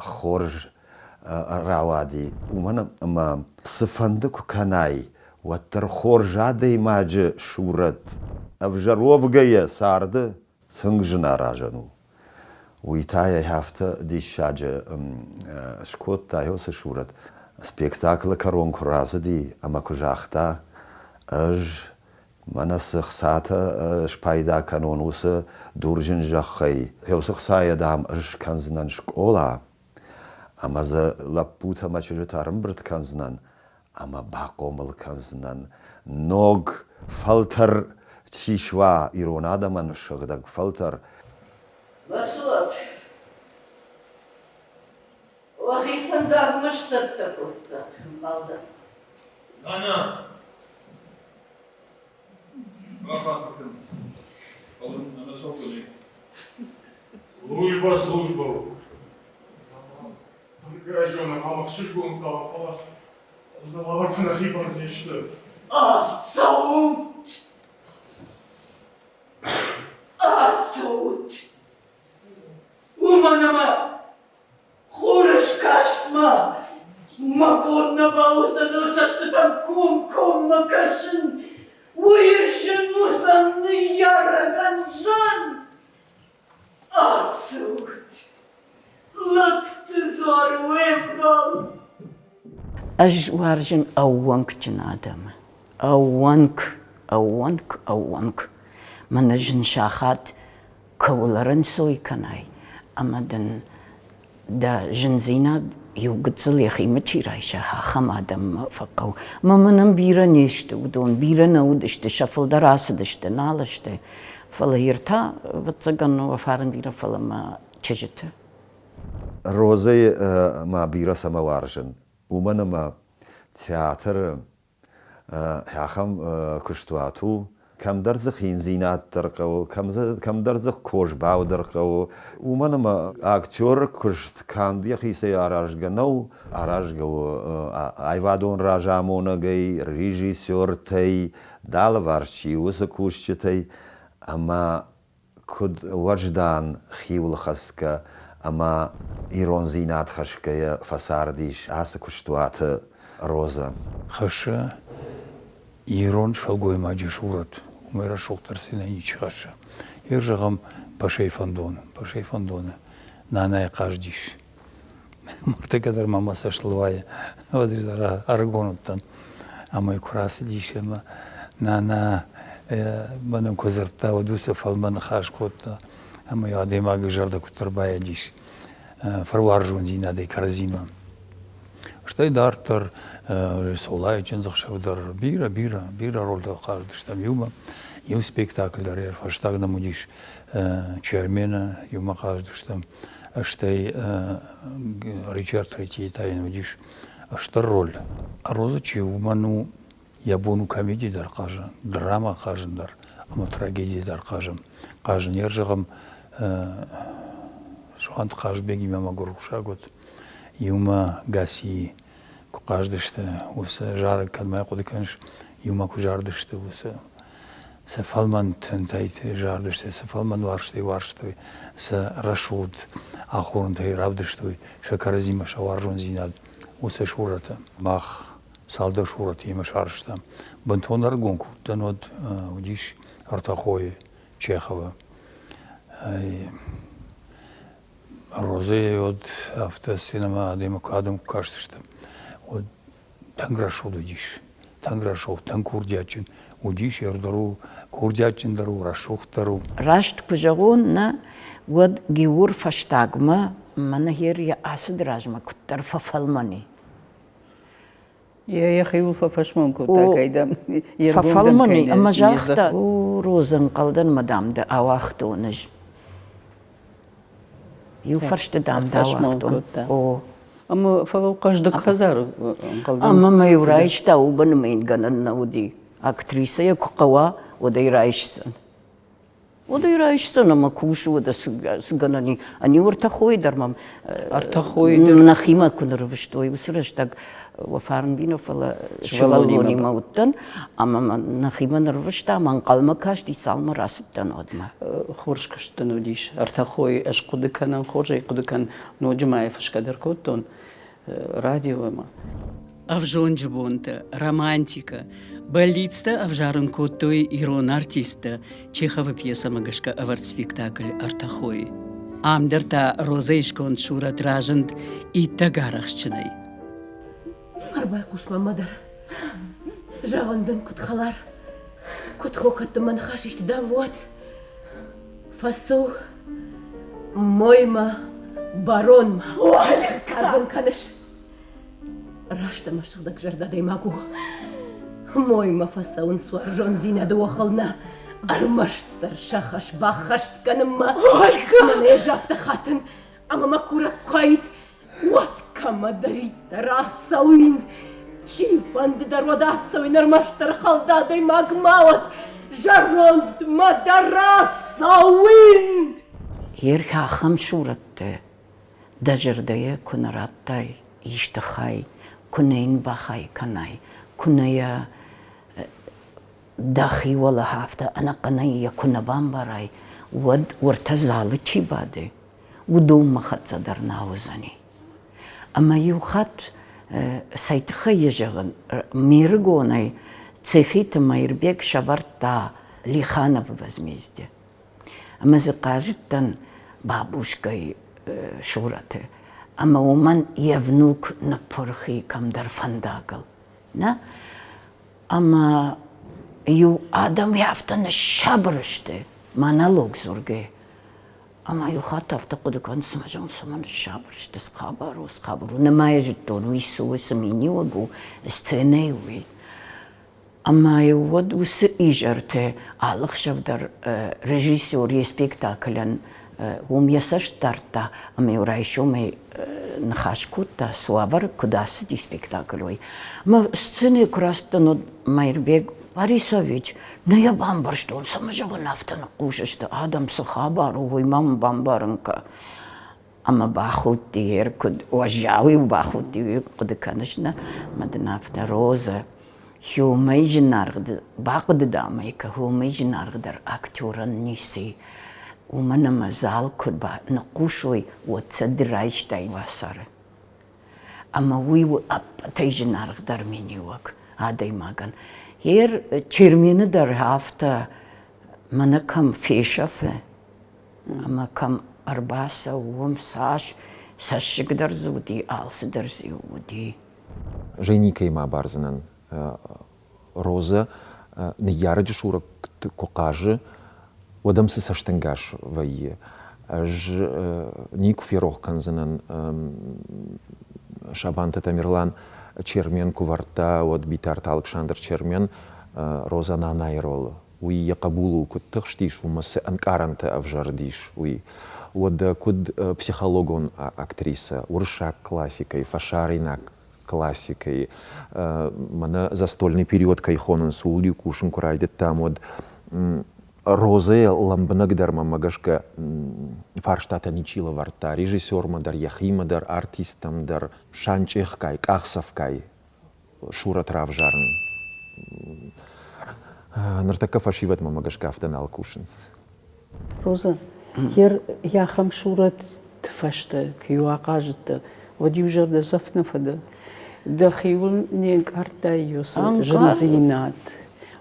хорз рауади, уымӕн ӕмӕ цыфӕнды куы кӕнай, уӕддӕр хорз адӕймаджы сурӕт ӕвзӕр уӕвгӕйӕ царды тынг зын аразӕн у. Уый та йӕ афтӕ диссаджы скодта уыцы сурӕт. Спектаклы кӕрон куы рацыди ӕмӕ куы загъта, ӕз мӕнӕ цы хцатӕ спайда кӕнон уыцы дурджын зӕххӕй, уыцы хцайӕ, дам, ӕз скӕндзынӕн скъола, ӕмӕ дзы лӕппутӕ мӕ чызджытӕ ӕрӕмбырд кӕндзынӕн ӕмӕ бахъомыл кӕндзынӕн ног фӕлтӕр чи суа ирон адӕмӕн сыгъдӕг фӕлтӕр. Басылат, уӕхи фӕндагмӕ сцӕттӕ кодтат, ӕмбал дӕн. Нана, бахатыр кӕн, фӕлӕ ӕнӕцӕугӕ нӕй. Служба служба у. Ӕй зонӕм, ам ӕхсызгон хъӕуы, фӕлӕ нӕ уавӕртӕ нӕхи бар не сты. Ацӕут! Ацӕут! Уымӕн ӕмӕ хурыскастмӕ мӕ бон нӕ бауыдзӕн уӕ цӕстытӕм комкоммӕ кӕсын. Уый зын уыдзӕн ныййарӕгӕн зын. Ацӕут! Лӕгты дзуар уе мбал! Ӕз уарзын ӕууӕнкджын адӕмы. Ӕууӕнк, ӕууӕнк, ӕууӕнк. Мӕнӕ зын сахат кӕуыл ӕрӕнцой кӕнай, ӕмӕ дын дӕ зындзинад иу гыццыл йӕхимӕ чи райса, ахӕм адӕммӕ фӕхъӕуы. Мӕ мӕнӕн бирӕ не сты уыдон, бирӕ нӕ уыдысты, сӕ фылдӕр ацыдысты, нал сты. Фӕлӕ ир та, ӕвӕццӕгӕн, уӕ фарн бирӕ, фӕлӕ мӕ чызджыты. Розӕйы ма бирӕ цӕмӕ уарзын, уымӕн ӕмӕ театры ахӕм куыстуат у, кӕмдӕр дзы хиндзинад дӕр хъӕуы, кӕмдӕр дзы козбау дӕр хъӕуы. Уымӕн ӕмӕ актеры куыст канд йӕхицӕй аразгӕ нӕу, аразгӕ у аивадон разамонӕгӕй, режиссертӕй, дӕ алыварс чи у, уыцы кусджытӕй. Ӕмӕ куыд уӕздан, хиуылхӕцгӕ ӕмӕ ирондзинад хӕсгӕйӕ фӕцардис ацы куыстуаты Розӕ. Хӕссы ирон сылгоймаджы сурӕт, уымӕй рӕсугъддӕр цинӕй ничи хӕссы. Ир, зӕгъӕм, Пашей фӕндон, Пашей фӕндоны нанайы хъаздис. Ныртӕккӕ дӕр ма мӕ цӕстыл уайы, уӕд дӕр ӕрыгон уыдтӕн. Ӕмӕ куы рацыдис ӕмӕ нана мӕнӕн куы дзырдта, уӕд уыцы фӕлмӕн ныхас кодта. Ӕмӕ адӕймаджы зӕрдӕ куыддӕр байадис фыруарзондзинадӕй кӕрӕдзимӕ. Стӕй дарддӕр Солайы чындзӕхсӕв дӕр бирӕ, бирӕ, бирӕ рольтӕ хъазыдыстӕм иумӕ. Иу спектакль дӕр фӕстаг нӕм уыдис Чермены, иумӕ хъазыдыстӕм. Стӕй Ричард Третьей та йын уыдис стыр роль. Роза чи уымӕн у йӕ бон у комеди дӕр хъазын, драма хъазын дӕр ӕмӕ трагеди дӕр хъазын. Хъазын йе рзӕгъӕм Суант Хъазбегимӕ мӕгуыр рухсаг уыд. Иумӕ Гасийы куы хъазыдысты, уыцы зарӕг кӕдмӕ хъуыды кӕныс, иумӕ куы зардысты, уыцы сӕ фӕлмӕн тынтӕй зардысты, сӕ фӕлмӕн уарзтӕй уарзтой, сӕ рӕсугъд ахорӕнтӕй равдыстой сӕ кӕрӕдзимӕ сӕ уарзондзинад уыцы сурӕты. Мах цалдӕр сурӕтимӕ сарӕзтам. Бынтон ӕрыгон куы уыдтӕн, уӕд уыдис ӕртӕ хойы Чеховы. Розӕйы уӕд афтӕ сценӕмӕ адӕмы адӕм куы кастысты, уӕд тынг рӕсугъд уыдис. Тынг рӕсугъд, тынг курдиатджын уыдис, дӕр у, курдиатджын дӕр у, рӕсугъддӕр у. Раст куы зӕгъон, нӕ, уӕд Геор фӕстагмӕ мӕнӕ гъер йӕ ацыды размӕ куыддӕр фӕфӕлмӕн и. Йӕхиуыл фӕфӕсмон кодта, кӕй дам, Фӕфӕлмӕн и ӕмӕ загъта, о, Роза, ӕнхъӕлдӕн мӕ, дам, дӕ ауагътон ӕз. Иу фӕрсты, дам, дӕ ауагътон. О. Ӕмӕ фӕлӕ хъӕздыг хӕдзары ӕнхъӕлдӕн. Ӕмӕ мӕ-иу райста, уымӕн ӕмӕ йын гӕнӕн нӕ уыди. Актрисӕйӕ куы хъӕуа, уӕд ӕй райсдзӕн. Уӕд ӕй райсдзӕн ӕмӕ кусы, уӕдӕ цы гӕнӕн и. Ӕниу ӕртӕ хойы дӕр мӕм ӕртӕ хойы дӕр нӕхимӕ куы нырвыстой, уыцы рӕстӕг уӕ фарн бино, фӕлӕ сывӕллонимӕ уыдтӕн ӕмӕ мӕ нӕхимӕ нырвыста, ӕмӕ ӕнхъӕлмӕ касти, цалынмӕ рацыдтӕн, уӕдмӕ. Хорз куыст дын уыдис. Ӕртӕ хойы ӕз хъуыды кӕнын, хорз ӕй хъуыды кӕнын, ноджы ма йӕ фысгӕ дӕр кодтон радиомӕ. Ӕвзонджы бонтӕ, романтикӕ, бӕллицтӕ ӕвзарын кодтой ирон артисттӕ Чеховы пьесӕмӕ гӕсгӕ ӕвӕрд спектакль «Ӕртӕ хойы». Ам дӕр та Розӕйы сконд сурӕт разынд иттӕг арӕхстджынӕй. Ӕрбайхъус мӕмӕ дӕр. Зӕгъын дын, куыд хӕлар, куыд хо, кӕд дын мӕ ныхас исты дам, уӕд фӕцу моймӕ, баронмӕ. Аргъ кӕныс? Раст ӕмӕ сыгъдӕгзӕрдӕ адӕймаг у. Моймӕ фӕцӕуынц уарзондзинады охыл нӕ, ӕрмӕстдӕр сӕ хӕс баххӕст кӕнынмӕ. Мӕнӕ ӕз афтӕ хатын, ӕмӕ мӕ курӕг куы уаид, уӕд кӕмӕдӕриддӕр ацӕуин. Чи фӕнды дӕр уӕд ацӕуин, ӕрмӕстдӕр хӕлд адӕймаг ма уӕд, зӕрондмӕ дӕр ацӕуин. Йе рхӕхӕм сурӕттӕ дӕ зӕрдӕйӕ куы нӕ радтай исты хай, куы нӕ йын бахай кӕнай, куы нӕ йӕ дӕхи уӕлӕ афтӕ ӕнӕхъӕнӕй йӕ куы нӕ бамбарай, уӕд уӕртӕ залы чи бады, уыдонмӕ хӕццӕ дӕр нӕ уыдзӕни. Ӕмӕ иу хатт цӕй тыххӕй йӕ зӕгъын, ме рыгонӕй Цехиты Мӕирбег сӕвӕрдта Лихановы возмездие. Ӕмӕ дзы хъазыдтӕн бабушкӕйы сурӕты. Ӕмӕ уымӕн йе внук ныппырх и кӕмдӕр фӕндагыл. Нӕ? Ӕмӕ иу адӕм афтӕ ныссабыр сты, монолог дзургӕ. Ӕмӕ иу хатт афтӕ хъуыды кӕнын, цымӕ зӕгъын, цӕмӕн ныссабыр сты, цы хабар у, цы хабар у. Нӕма йӕ зыдтон, уый цы у, цы миниуӕг у сценӕйы, уый. Ӕмӕ-иу уӕд уыцы изӕрты алы хсӕв дӕр режиссер йе спектаклӕн уым йӕ цӕст дардта ӕмӕ-иу райсомӕй ныхас кодта, цы уавӕры куыд ацыди спектакль, уый. Мӕ сценӕйы куы рацыдтӕн, уӕд Маирбег Борисович, нӕ йӕ бамбӕрстон, цӕмӕ зӕгъын афтӕ ныхъхъус сты адӕм, цы хабар у, уый ма мын бамбарын кӕ. Ӕмӕ бахудти, ер куыд уӕззау-иу бахудти, уый хъуыды кӕныс, нӕ? Ӕмӕ дын афтӕ, Розӕ, уымӕй зынаргъ, бахъуыды дам ӕй кӕ, уымӕй зынаргъдӕр актерӕн ницы и. Уымӕн ӕмӕ зал куы ныхъхъусой, уӕд сӕ ды райстай уацары. Ӕмӕ уый у ӕппӕтӕй зынаргъдӕр миниуӕг адӕймагӕн. Ер Чермены дӕр афтӕ мӕнӕ кӕм фесӕфы, ӕмӕ кӕм ӕрбацӕуы, уым цас цӕссыг дӕр дзы уыди, алцыдӕр дзы уыди. Женикӕимӕ абардзынӕн. Розӕ ныййарӕджы сурӕт куы хъазы, Уӕд ӕм цы цӕстӕнгас вӕййы? Ӕз никуы ферох кӕндзынӕн Сабанты Тамерлан Чермен куы вӕрдта, уӕд Битарты Алыксандр Чермен Роза Нанайы ролы. Уый йӕ хъӕбулыл куыд тыхстис, уымӕ цы ӕнкъарӕнтӕ ӕвзӕрдис, уый. Уӕдӕ куыд психологон актрисӕ, уырыссаг классикӕйы, фӕсарӕйнаг классикӕйы, мӕнӕ застольный период кӕй хонынц, ууыл-иу кусын куы райдыдтам, уӕд Розӕйӕ лӕмбынӕгдӕр мӕнмӕ гӕсгӕ фарстатӕ ничи лӕвӕрдта режиссермӕ дӕр, йӕхимӕ дӕр, артисттӕм дӕр, санчъехгай, къахдзӕфгай сурӕт равзарын. Ныртӕккӕ фӕсивӕд мӕнмӕ гӕсгӕ афтӕ нал кусынц. Роза, йер ахӕм сурӕтты фӕстӕ куы-иу ахъазыдтӕ, уӕд-иу зӕрдӕдзӕф нӕ фӕдӕ? Дӕхиуыл не нкъардтай уыцы зындзинад?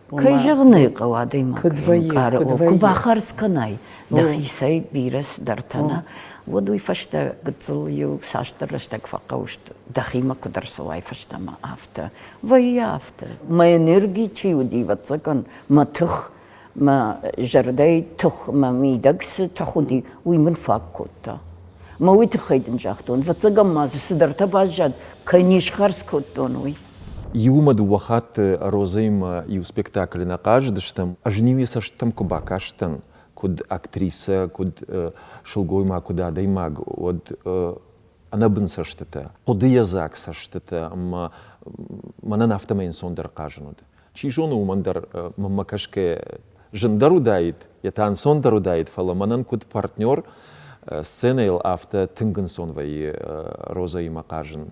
Кӕй зӕгъын ӕй хъӕуы, адӕймаг ӕнкъары, куы бахардз кӕнай дӕхицӕй бирӕ цыдӕртӕ нӕ, уӕд уый фӕстӕ гыццыл иу цасдӕр рӕстӕг фӕхъӕуы дӕхимӕ куыд ӕрцӕуай фӕстӕмӕ, афтӕ. Вӕййы афтӕ. Мӕ энерги чи уыди, ӕвӕццӕгӕн, мӕ тых, мӕ зӕрдӕйы тых, мӕ мидӕг цы тых уыди, уый мын фаг кодта. Мӕ уый тыххӕй дын загътон, ӕвӕццӕгӕн ма дзы цыдӕртӕ баззад, кӕй не схардз кодтон, уый. Иумӕ дыууӕ хатты Розӕимӕ иу спектаклы нӕ хъазыдыстӕм. Ӕз ын-иу йӕ цӕстытӕм куы бакастӕн, куыд актрисӕ, куыд сылгоймаг, куыд адӕймаг, уӕд ӕнӕбын цӕстытӕ, хъуыдыйӕдзаг цӕстытӕ ӕмӕ мӕнӕн афтӕмӕй ӕнцондӕр хъазын уыд. Чи зоны, уымӕн дӕр мӕнмӕ кӕсгӕ зындӕр уыдаид, йӕ та ӕнцондӕр уыдаид, фӕлӕ мӕнӕн куыд партнер сценӕйыл афтӕ тынг ӕнцон вӕййы Розӕимӕ хъазын.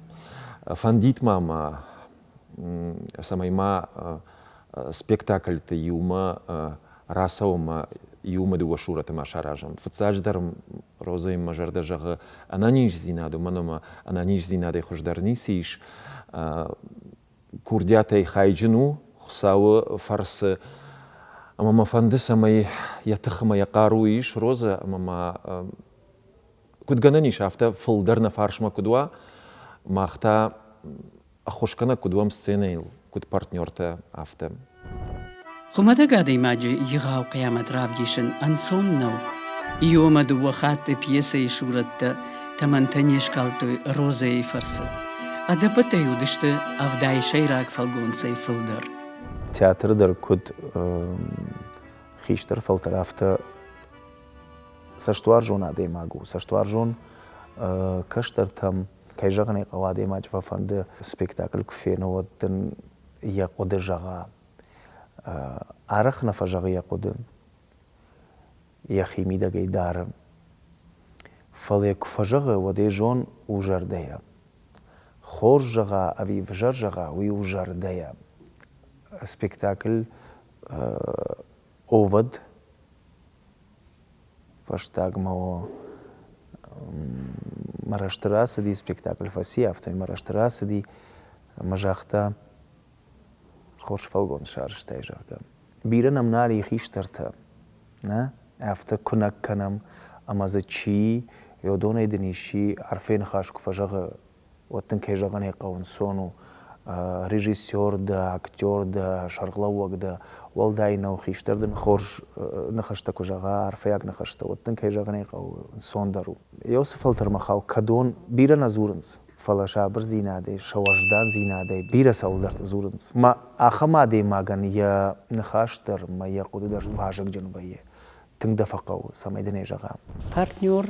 Фӕндид ма мӕ, цӕмӕй ма спектакльты иумӕ рацӕуӕм ӕмӕ иумӕ дыууӕ сурӕты ма саразӕм. Фыццаджыдӕр Розӕйы мӕ зӕрдӕ зӕгъы ӕнӕниздзинад, уымӕн ӕмӕ ӕнӕниздзинадӕй хуыздӕр ницы ис. Курдиатӕй хайджын у Хуыцауы фӕрцы. Ӕмӕ мӕ фӕнды, цӕмӕй йӕ тых ӕмӕ йӕ хъару ис Розӕ, ӕмӕ ма куыд гӕнӕн ис, афтӕ фылдӕр нӕ фарсмӕ куыд уа, мах та ӕххуысгӕнӕг куыд уӕм сценӕйыл, куыд партнертӕ, афтӕ. Хуымӕтӕг адӕймаджы егъау хъиамӕт равдисын ӕнцон нӕу. Иомӕ дыууӕ хатты пьесӕйы сурӕттӕ тӕмӕнтӕ не скалдтой Розӕйы фӕрцы. Ӕдӕппӕтӕй уыдысты 70 сӕйраг фӕлгонцӕй фылдӕр. Театры дӕр куыд хистӕр фӕлтӕр, афтӕ цӕстуарзон адӕймаг у, цӕстуарзон кӕстӕртӕм, кӕй зӕгъын ӕй хъӕуы, адӕймаджы фӕфӕнды спектакль куы фены, уӕд дын йӕ хъуыды зӕгъа. Арӕх нӕ фӕзӕгъы йӕ хъуыды, йӕхи мидӕгӕй дары. Фӕлӕ куы фӕзӕгъы, уӕд ӕй зон у зӕрдӕйӕ. Хорз зӕгъа ӕви взӕр зӕгъа, уый у зӕрдӕйӕ. Спектакль Овод фӕстагмӕ мӕ рӕзты рацыди, спектакль фӕци, афтӕ мӕ рӕзты рацыди ӕмӕ загъта, хорз фӕлгонц сарӕзтай, зӕгъгӕ. Бирӕ нӕм нал и хистӕртӕ, нӕ? Афтӕ куынӕг кӕнӕм, ӕмӕ дзы чи, уыдонӕй дын исчи арфӕйы ныхас куы фӕзӕгъы, уӕд дын, кӕй зӕгъын ӕй хъӕуы, ӕнцон у. Режиссер дӕ, актер дӕ, сӕргълӕууӕг дӕ, уӕлдай нӕу, хистӕр дын хорз ныхӕстӕ куы зӕгъа, арфӕйаг ныхӕстӕ, уӕд дын, кӕй зӕгъын ӕй хъӕуы, ӕнцондӕр у. Еуцы фӕлтӕрмӕ хауы, кӕдон бирӕ нӕ дзурынц, фӕлӕ сабырдзинадӕй, сӕ уӕздандзинадӕй бирӕ цӕуылдӕрты дзурынц. Мӕ ахӕм адӕймагӕн йӕ ныхас дӕр мӕ йӕ хъуыды дӕр вазыгджын вӕййы. Тынг дӕ фӕхъӕуы, цӕмӕй дын ӕй зӕгъа. Партнер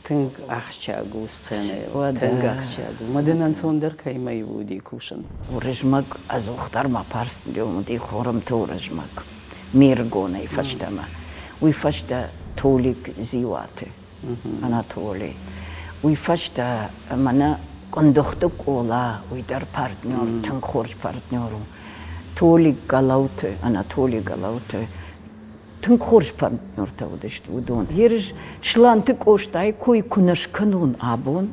тынг ахсджиаг у сценӕйыл, тынг ахсджиаг у. Мӕ дын ӕнцондӕр кӕимӕ уыди кусын? Уырызмӕг ӕдзухдӕр мӕ партнер уыди Хоромты Уырызмӕг, ме рыгонӕй фӕстӕмӕ. Уый фӕстӕ Толик Дзиуаты Анатолий. Уый фӕстӕ мӕнӕ Къуындыхты Къола, уый дӕр партнер, тынг хорз партнер у. Толик Гӕлӕуты, Анатолий Гӕлӕуты тынг хорз партнертӕ уыдысты уыдон. Ерыс Сланты Къостайы кой куы нӕ скӕнон абон,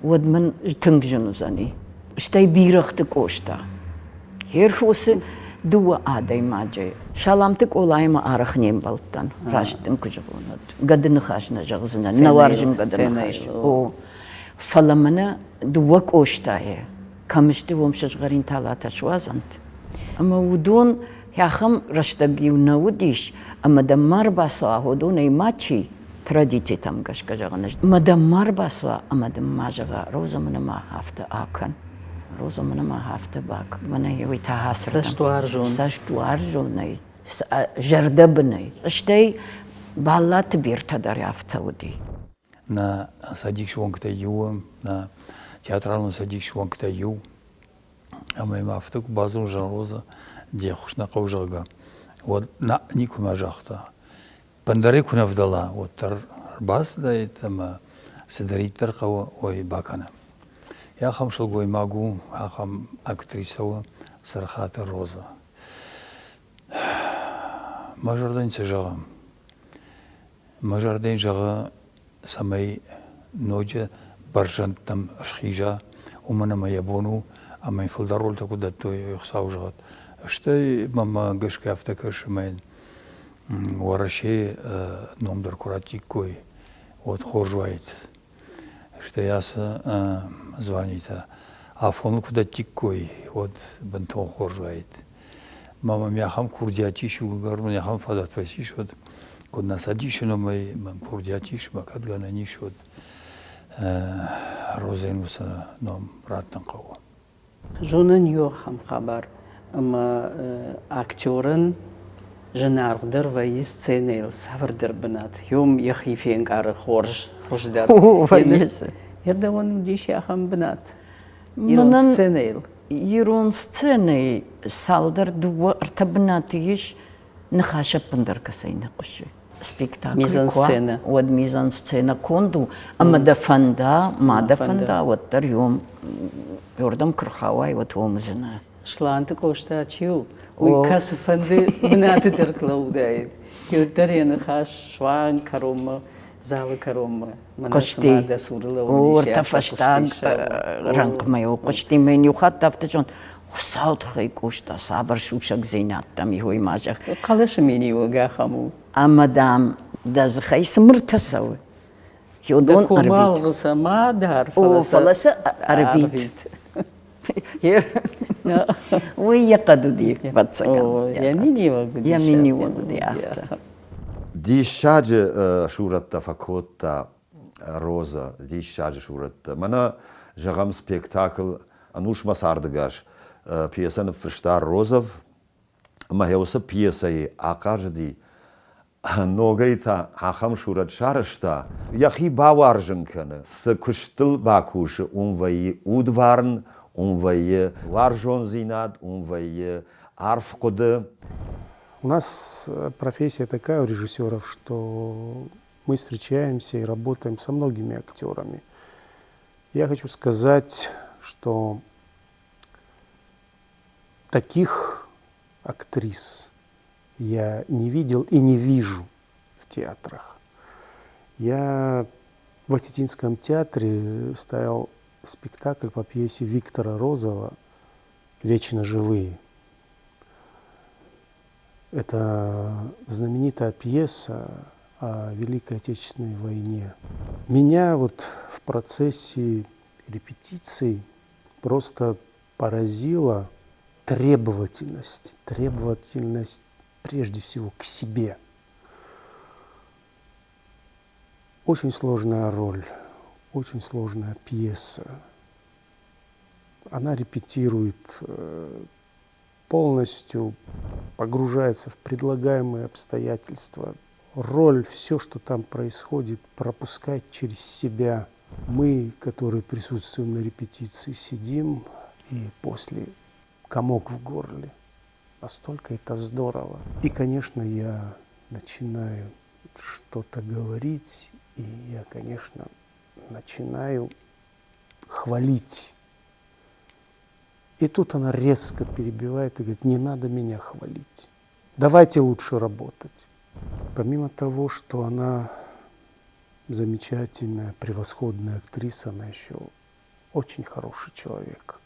уӕд мын тынг зын уыдзӕни. Стӕй Бирӕгъты Къоста. Ерхосы дыууӕ адӕймаджы. Саламты Къолаимӕ арӕх не мбӕлдтӕн, раст дын куы зӕгъон, уӕд. Гӕды ныхас нӕ зӕгъдзынӕн, нӕ уарзын гӕды ныхас. О, фӕлӕ мӕнӕ дыууӕ Къостайы кӕм сты, уым сызгъӕрин талатӕ суадзӕнт. Ӕмӕ уыдон. Ахӕм рӕстӕг-иу нӕ уыдис, ӕмӕ дӕм ма ӕрбацӕуа уыдонӕй мачи, традицитӕм гӕсгӕ зӕгъын ӕз, ӕмӕ дӕм ма ӕрбацӕуа ӕмӕ дын ма зӕгъа, Роза мын ӕмӕ афтӕ акӕн, Роза мын ӕмӕ афтӕ бакӕн, мӕнӕ уый та ацырдӕм. Цӕстуарзон. Цӕстуарзонӕй, зӕрдӕбынӕй. Стӕй Баллаты Бертӕ дӕр афтӕ уыди. Нӕ цӕдисы уӕнгтӕй иу, нӕ театралон цӕдисы уӕнгтӕй иу Ӕмӕ йӕм афтӕ куы бадзурзӕн Роза, де ххуыс нӕ хъӕуы, зӕгъгӕ, уӕд нӕ никуы ма загъта. Ӕндӕрӕй куы нӕ вдӕла, уӕддӕр ӕрбацыдаид ӕмӕ цыдӕриддӕр хъӕуы, уый бакӕны. Ахӕм сылгоймаг у, ахӕм актрисӕ у Цӕрхаты Роза. Мӕ зӕрдӕ йын цы зӕгъы? Мӕ зӕрдӕ йын зӕгъы, цӕмӕй ноджы бӕрзӕндтӕм схиза, уымӕн ӕмӕ йӕ бон у, ӕмӕ йын фылдӕр рольтӕ куы дӕттой, Хуыцау зӕгъӕд. Стӕй мӕмӕ гӕсгӕ афтӕ кӕсы, ӕмӕ йын Уӕрӕсейы ном дӕр куы раттиккой, уӕд хорз уаид. Стӕй ацы званитӕ афоныл куы дӕттиккой, уӕд бынтон хорз уаид. Ма мӕм ахӕм курдиат ис, уыгӕр мын ахӕм фадат фӕцис, уӕд куыд нӕ цӕдисы номӕй мӕм курдиат ис, мӕ кӕд гӕнӕн ис, уӕд Розӕйӕн уыцы ном раттын хъӕуы. Зонын иу ахӕм хабар, ӕмӕ актерӕн зынаргъдӕр вӕййы сценӕйыл цавӕрдӕр бынат. Йом йӕхи фенкъары хорз, хуыздӕр. Вӕййы. Дӕуӕн уыдис ахӕм бынат ирон сценӕйыл? Ирон сценӕйы цалдӕр дыууӕ ӕртӕ бынаты ис, ныхас ӕппындӕр кӕцӕй нӕ хъуысы. Спектакль мизансценӕ. Уӕд мизансценӕ конд у, ӕмӕ дӕ фӕнда, ма дӕ фӕнда, уӕддӕр йом ёрдӕм куы рхауай, уӕд уым уыдзынӕ. Сланты Къоста чи у, уый кӕцыфӕнды бынаты дӕр лӕууыдаид. Уӕддӕр йӕ ныхас суанг кӕронмӕ, залы кӕронмӕ. Хъуысти. Ортӕ фӕстаг рӕнхъмӕ хъуысти. Мӕн иу хатт афтӕ зон, Хуыцау тыххӕй Къоста цавӕр сусӕгдзинӕдтӕм и ма зӕгъ. Хъӕлӕсы миниуӕг ахӕм у. Ӕмӕ, дам, дӕ дзыхӕй цы мыртӕ цӕуы, уыдон ӕрвит. Сӕ ма дӕр, фӕлӕ сӕ ӕрвит. Уый йӕ хъӕд уыди, ӕвӕццӕгӕн. Йӕ миниуӕг уыди. Йӕ миниуӕг уыди афтӕ. Диссаджы сурӕттӕ фӕкодта Роза, диссаджы сурӕттӕ. Мӕнӕ, зӕгъӕм, спектакль «Ӕнусмӕ цардыгас» пьесӕ ныффыста Розов, ӕмӕ уыцы пьесӕйы ахъазыди ногӕй та ахӕм сурӕт сарӕзта, йӕхи бауарзын кӕны, цы куыстыл бакусы, уым вӕййы удварн, уым вӕййы уарзондзинад, уым вӕййы арф хъуыды. У нас профессия такая у режиссеров, что мы встречаемся и работаем со многими актерами. Я хочу сказать, что таких актрис я не видел и не вижу в театрах. Я в Осетинском театре ставил спектакль по пьесе Виктора Розова «Вечно живые». Это знаменитая пьеса о Великой Отечественной войне. Меня вот в процессе репетиций просто поразила требовательность, требовательность прежде всего к себе. Очень сложная роль, очень сложная пьеса. Она репетирует полностью, погружается в предлагаемые обстоятельства. Роль, все, что там происходит, пропускать через себя. Мы, которые присутствуем на репетиции, сидим и после комок в горле. Настолько это здорово. И, конечно, я начинаю что-то говорить, и я, конечно, начинаю хвалить. И тут она резко перебивает и говорит, не надо меня хвалить, давайте лучше работать. Помимо того, что она замечательная, превосходная актриса, она еще очень хороший человек.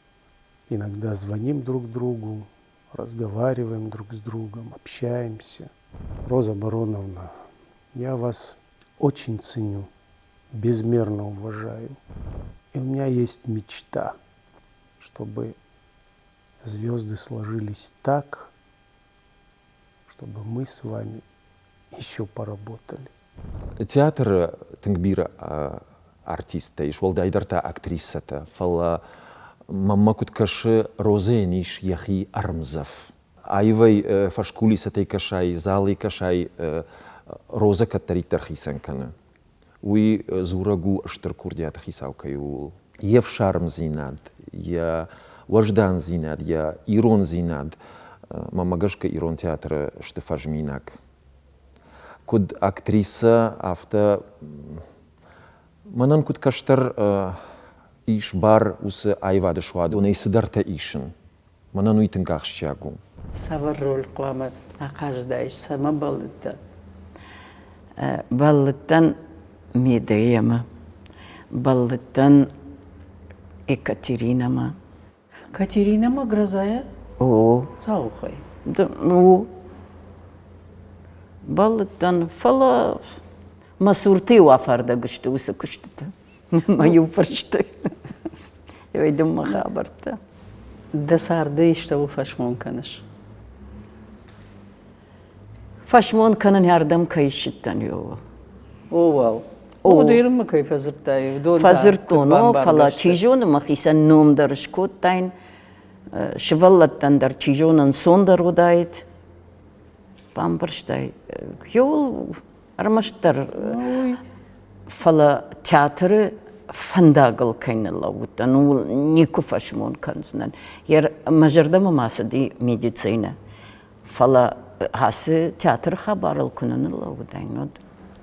Иногда звоним друг другу, разговариваем друг с другом, общаемся. Роза Бароновна, я вас очень ценю, безмерно уважаю. И у меня есть мечта, чтобы звезды сложились так, чтобы мы с вами еще поработали. Театры тынг бирӕ артисттӕ ис, уӕлдайдӕр та актрисӕтӕ, фӕлӕ мӕнмӕ куыд кӕсы, Розӕйӕн ис йӕхи ӕрмдзӕф. Аивӕй фӕскулисӕтӕй кӕсай, залӕй кӕсай, Розӕ кӕддӕриддӕр хицӕн кӕны. Уый дзурӕг у стыр курдиаты хицау кӕй у, ууыл. Йе фсармдзинад, йӕ уӕздандзинад, йӕ ирондзинад, мӕнмӕ гӕсгӕ, ирон театры сты фӕзминаг. Куыд актрисӕ, афтӕ мӕнӕн куыд кӕстӕр ис бар уыцы аивады суадонӕй цыдӕртӕ исын. Мӕнӕн уый тынг ахсджиаг у. Цавӕр роль хъуамӕ ахъазыдаис, цӕмӕ бӕллыдтӕ? Бӕллыдтӕн Медеямӕ, бӕллыдтӕн Екатеринӕмӕ. Катеринӕмӕ грозая? О. Саухӕй? О. Бӕллыдтӕн, фӕлӕ мӕ цурты-иу афардӕг сты уыцы куыстытӕ. Мӕ иу фӕрсты. Ой, дын мӕ хабӕрттӕ. Дӕ царды истӕуыл фӕсмон кӕныс? Фӕсмон кӕнын ардӕм кӕй ссыдтӕн, ууыл. О, уау. О, дӕ кӕй фӕдзырдтай, уыдон Фӕдзырдтон, о, фӕлӕ чи зоны, мӕхицӕн ном дӕр скодтаин, сывӕллӕттӕн дӕр чи зоны ӕнцондӕр уыдаид. Бамбӕрстай, иуыл ӕрмӕстдӕр, фӕлӕ театры фӕндагыл кӕй ныллӕууыдтӕн, ууыл никуы фӕсмон кӕндзынӕн. Мӕ зӕрдӕмӕ ма цыди медицинӕ. Фӕлӕ ацы театры хабарыл куы нӕ ныллӕууыдаин, уӕд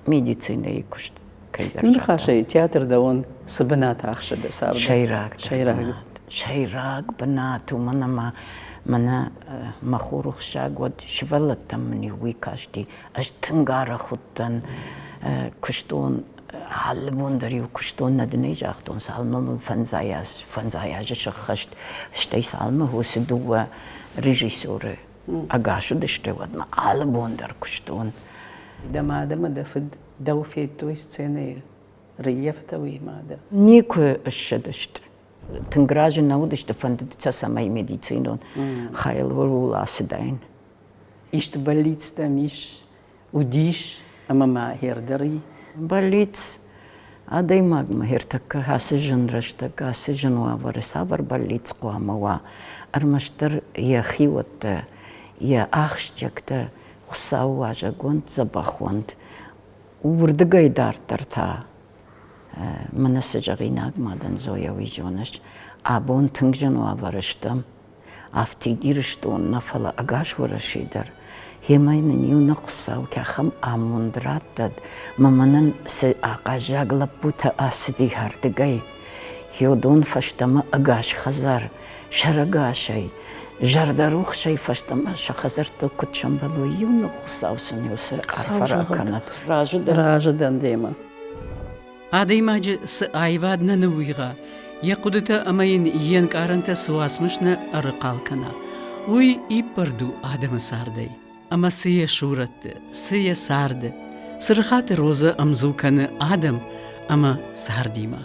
медицинӕйы куыст кӕйдӕр Ныхасӕй театр дӕуӕн цы бынат ахсы дӕ царды? Сӕйраг сӕйраг бынат. Сӕйраг бынат, уымӕн ӕмӕ мӕнӕ мӕ хорухсаг уӕд сывӕллӕттӕм мын-иу уый касти. Ӕз тынг арӕх уыдтӕн, куыстон, алы бон дӕр-иу куыстон, нӕ дын ӕй загътон, цалынмӕ мыл фӕндзай аз, фӕндзай азы сӕххӕст, стӕй цалынмӕ уыцы дыууӕ режиссеры ӕгас уыдысты, уӕдмӕ алы бон дӕр куыстон. Дӕ мад ӕмӕ дӕ фыд дӕу федтой сценӕйы, рыййӕфтӕ мады? Никуы ссыдысты. Тынг разы нӕ уыдысты, фӕндыд сӕ, цӕмӕй медицинон хайыл ууыл ацыдаин. Исты бӕллицтӕм ис, уыдис ӕмӕ ма хӕрдӕр и? Бӕллиц адӕймагмӕ ӕртӕккӕ ацы зын рӕстӕг, ацы зын уавӕры цавӕр бӕллиц хъуамӕ уа? Ӕрмӕстдӕр йӕ хиуӕттӕ, йӕ ахсджиӕгтӕ Хуыцауы уазӕг уӕнт, дзӕбӕх уӕнт. Уырдыгӕй дарддӕр та мӕнӕ цы зӕгъинаг ма дӕн, Зоя, уый зоныс, абон тынг зын уавӕры стӕм. Афтид Ирыстон нӕ, фӕлӕ ӕгас Уӕрӕсе дӕр. Гъемӕ нын иунӕг Хуыцау кӕхӕм амонд раттӕд, мӕ мӕнӕн цы ахъаззаг лӕппутӕ ацыди ардыгӕй. Гъеуыдон фӕстӕмӕ ӕгас хӕдзар сӕрӕгасӕй, зӕрдӕрухсӕй фӕстӕмӕ сӕ хӕдзӕрттыл куыд сӕмбӕлой, иунӕг Хуыцау сын уыцы арфӕ ракӕнӕд. Разы дӕн. Разы дӕн демӕ. Адӕймаджы цы аивад нӕ ныууигъа, йӕ хъуыдытӕ ӕмӕ йын йе нкъарӕнтӕ цы уацмыс нӕ ӕрыхъал кӕна, уый иппӕрд у адӕмы цардӕй. Ӕмӕ цы йӕ сурӕтты, цы йӕ царды, Цырыхаты Розӕ ӕмдзу кӕны адӕм ӕмӕ цардимӕ.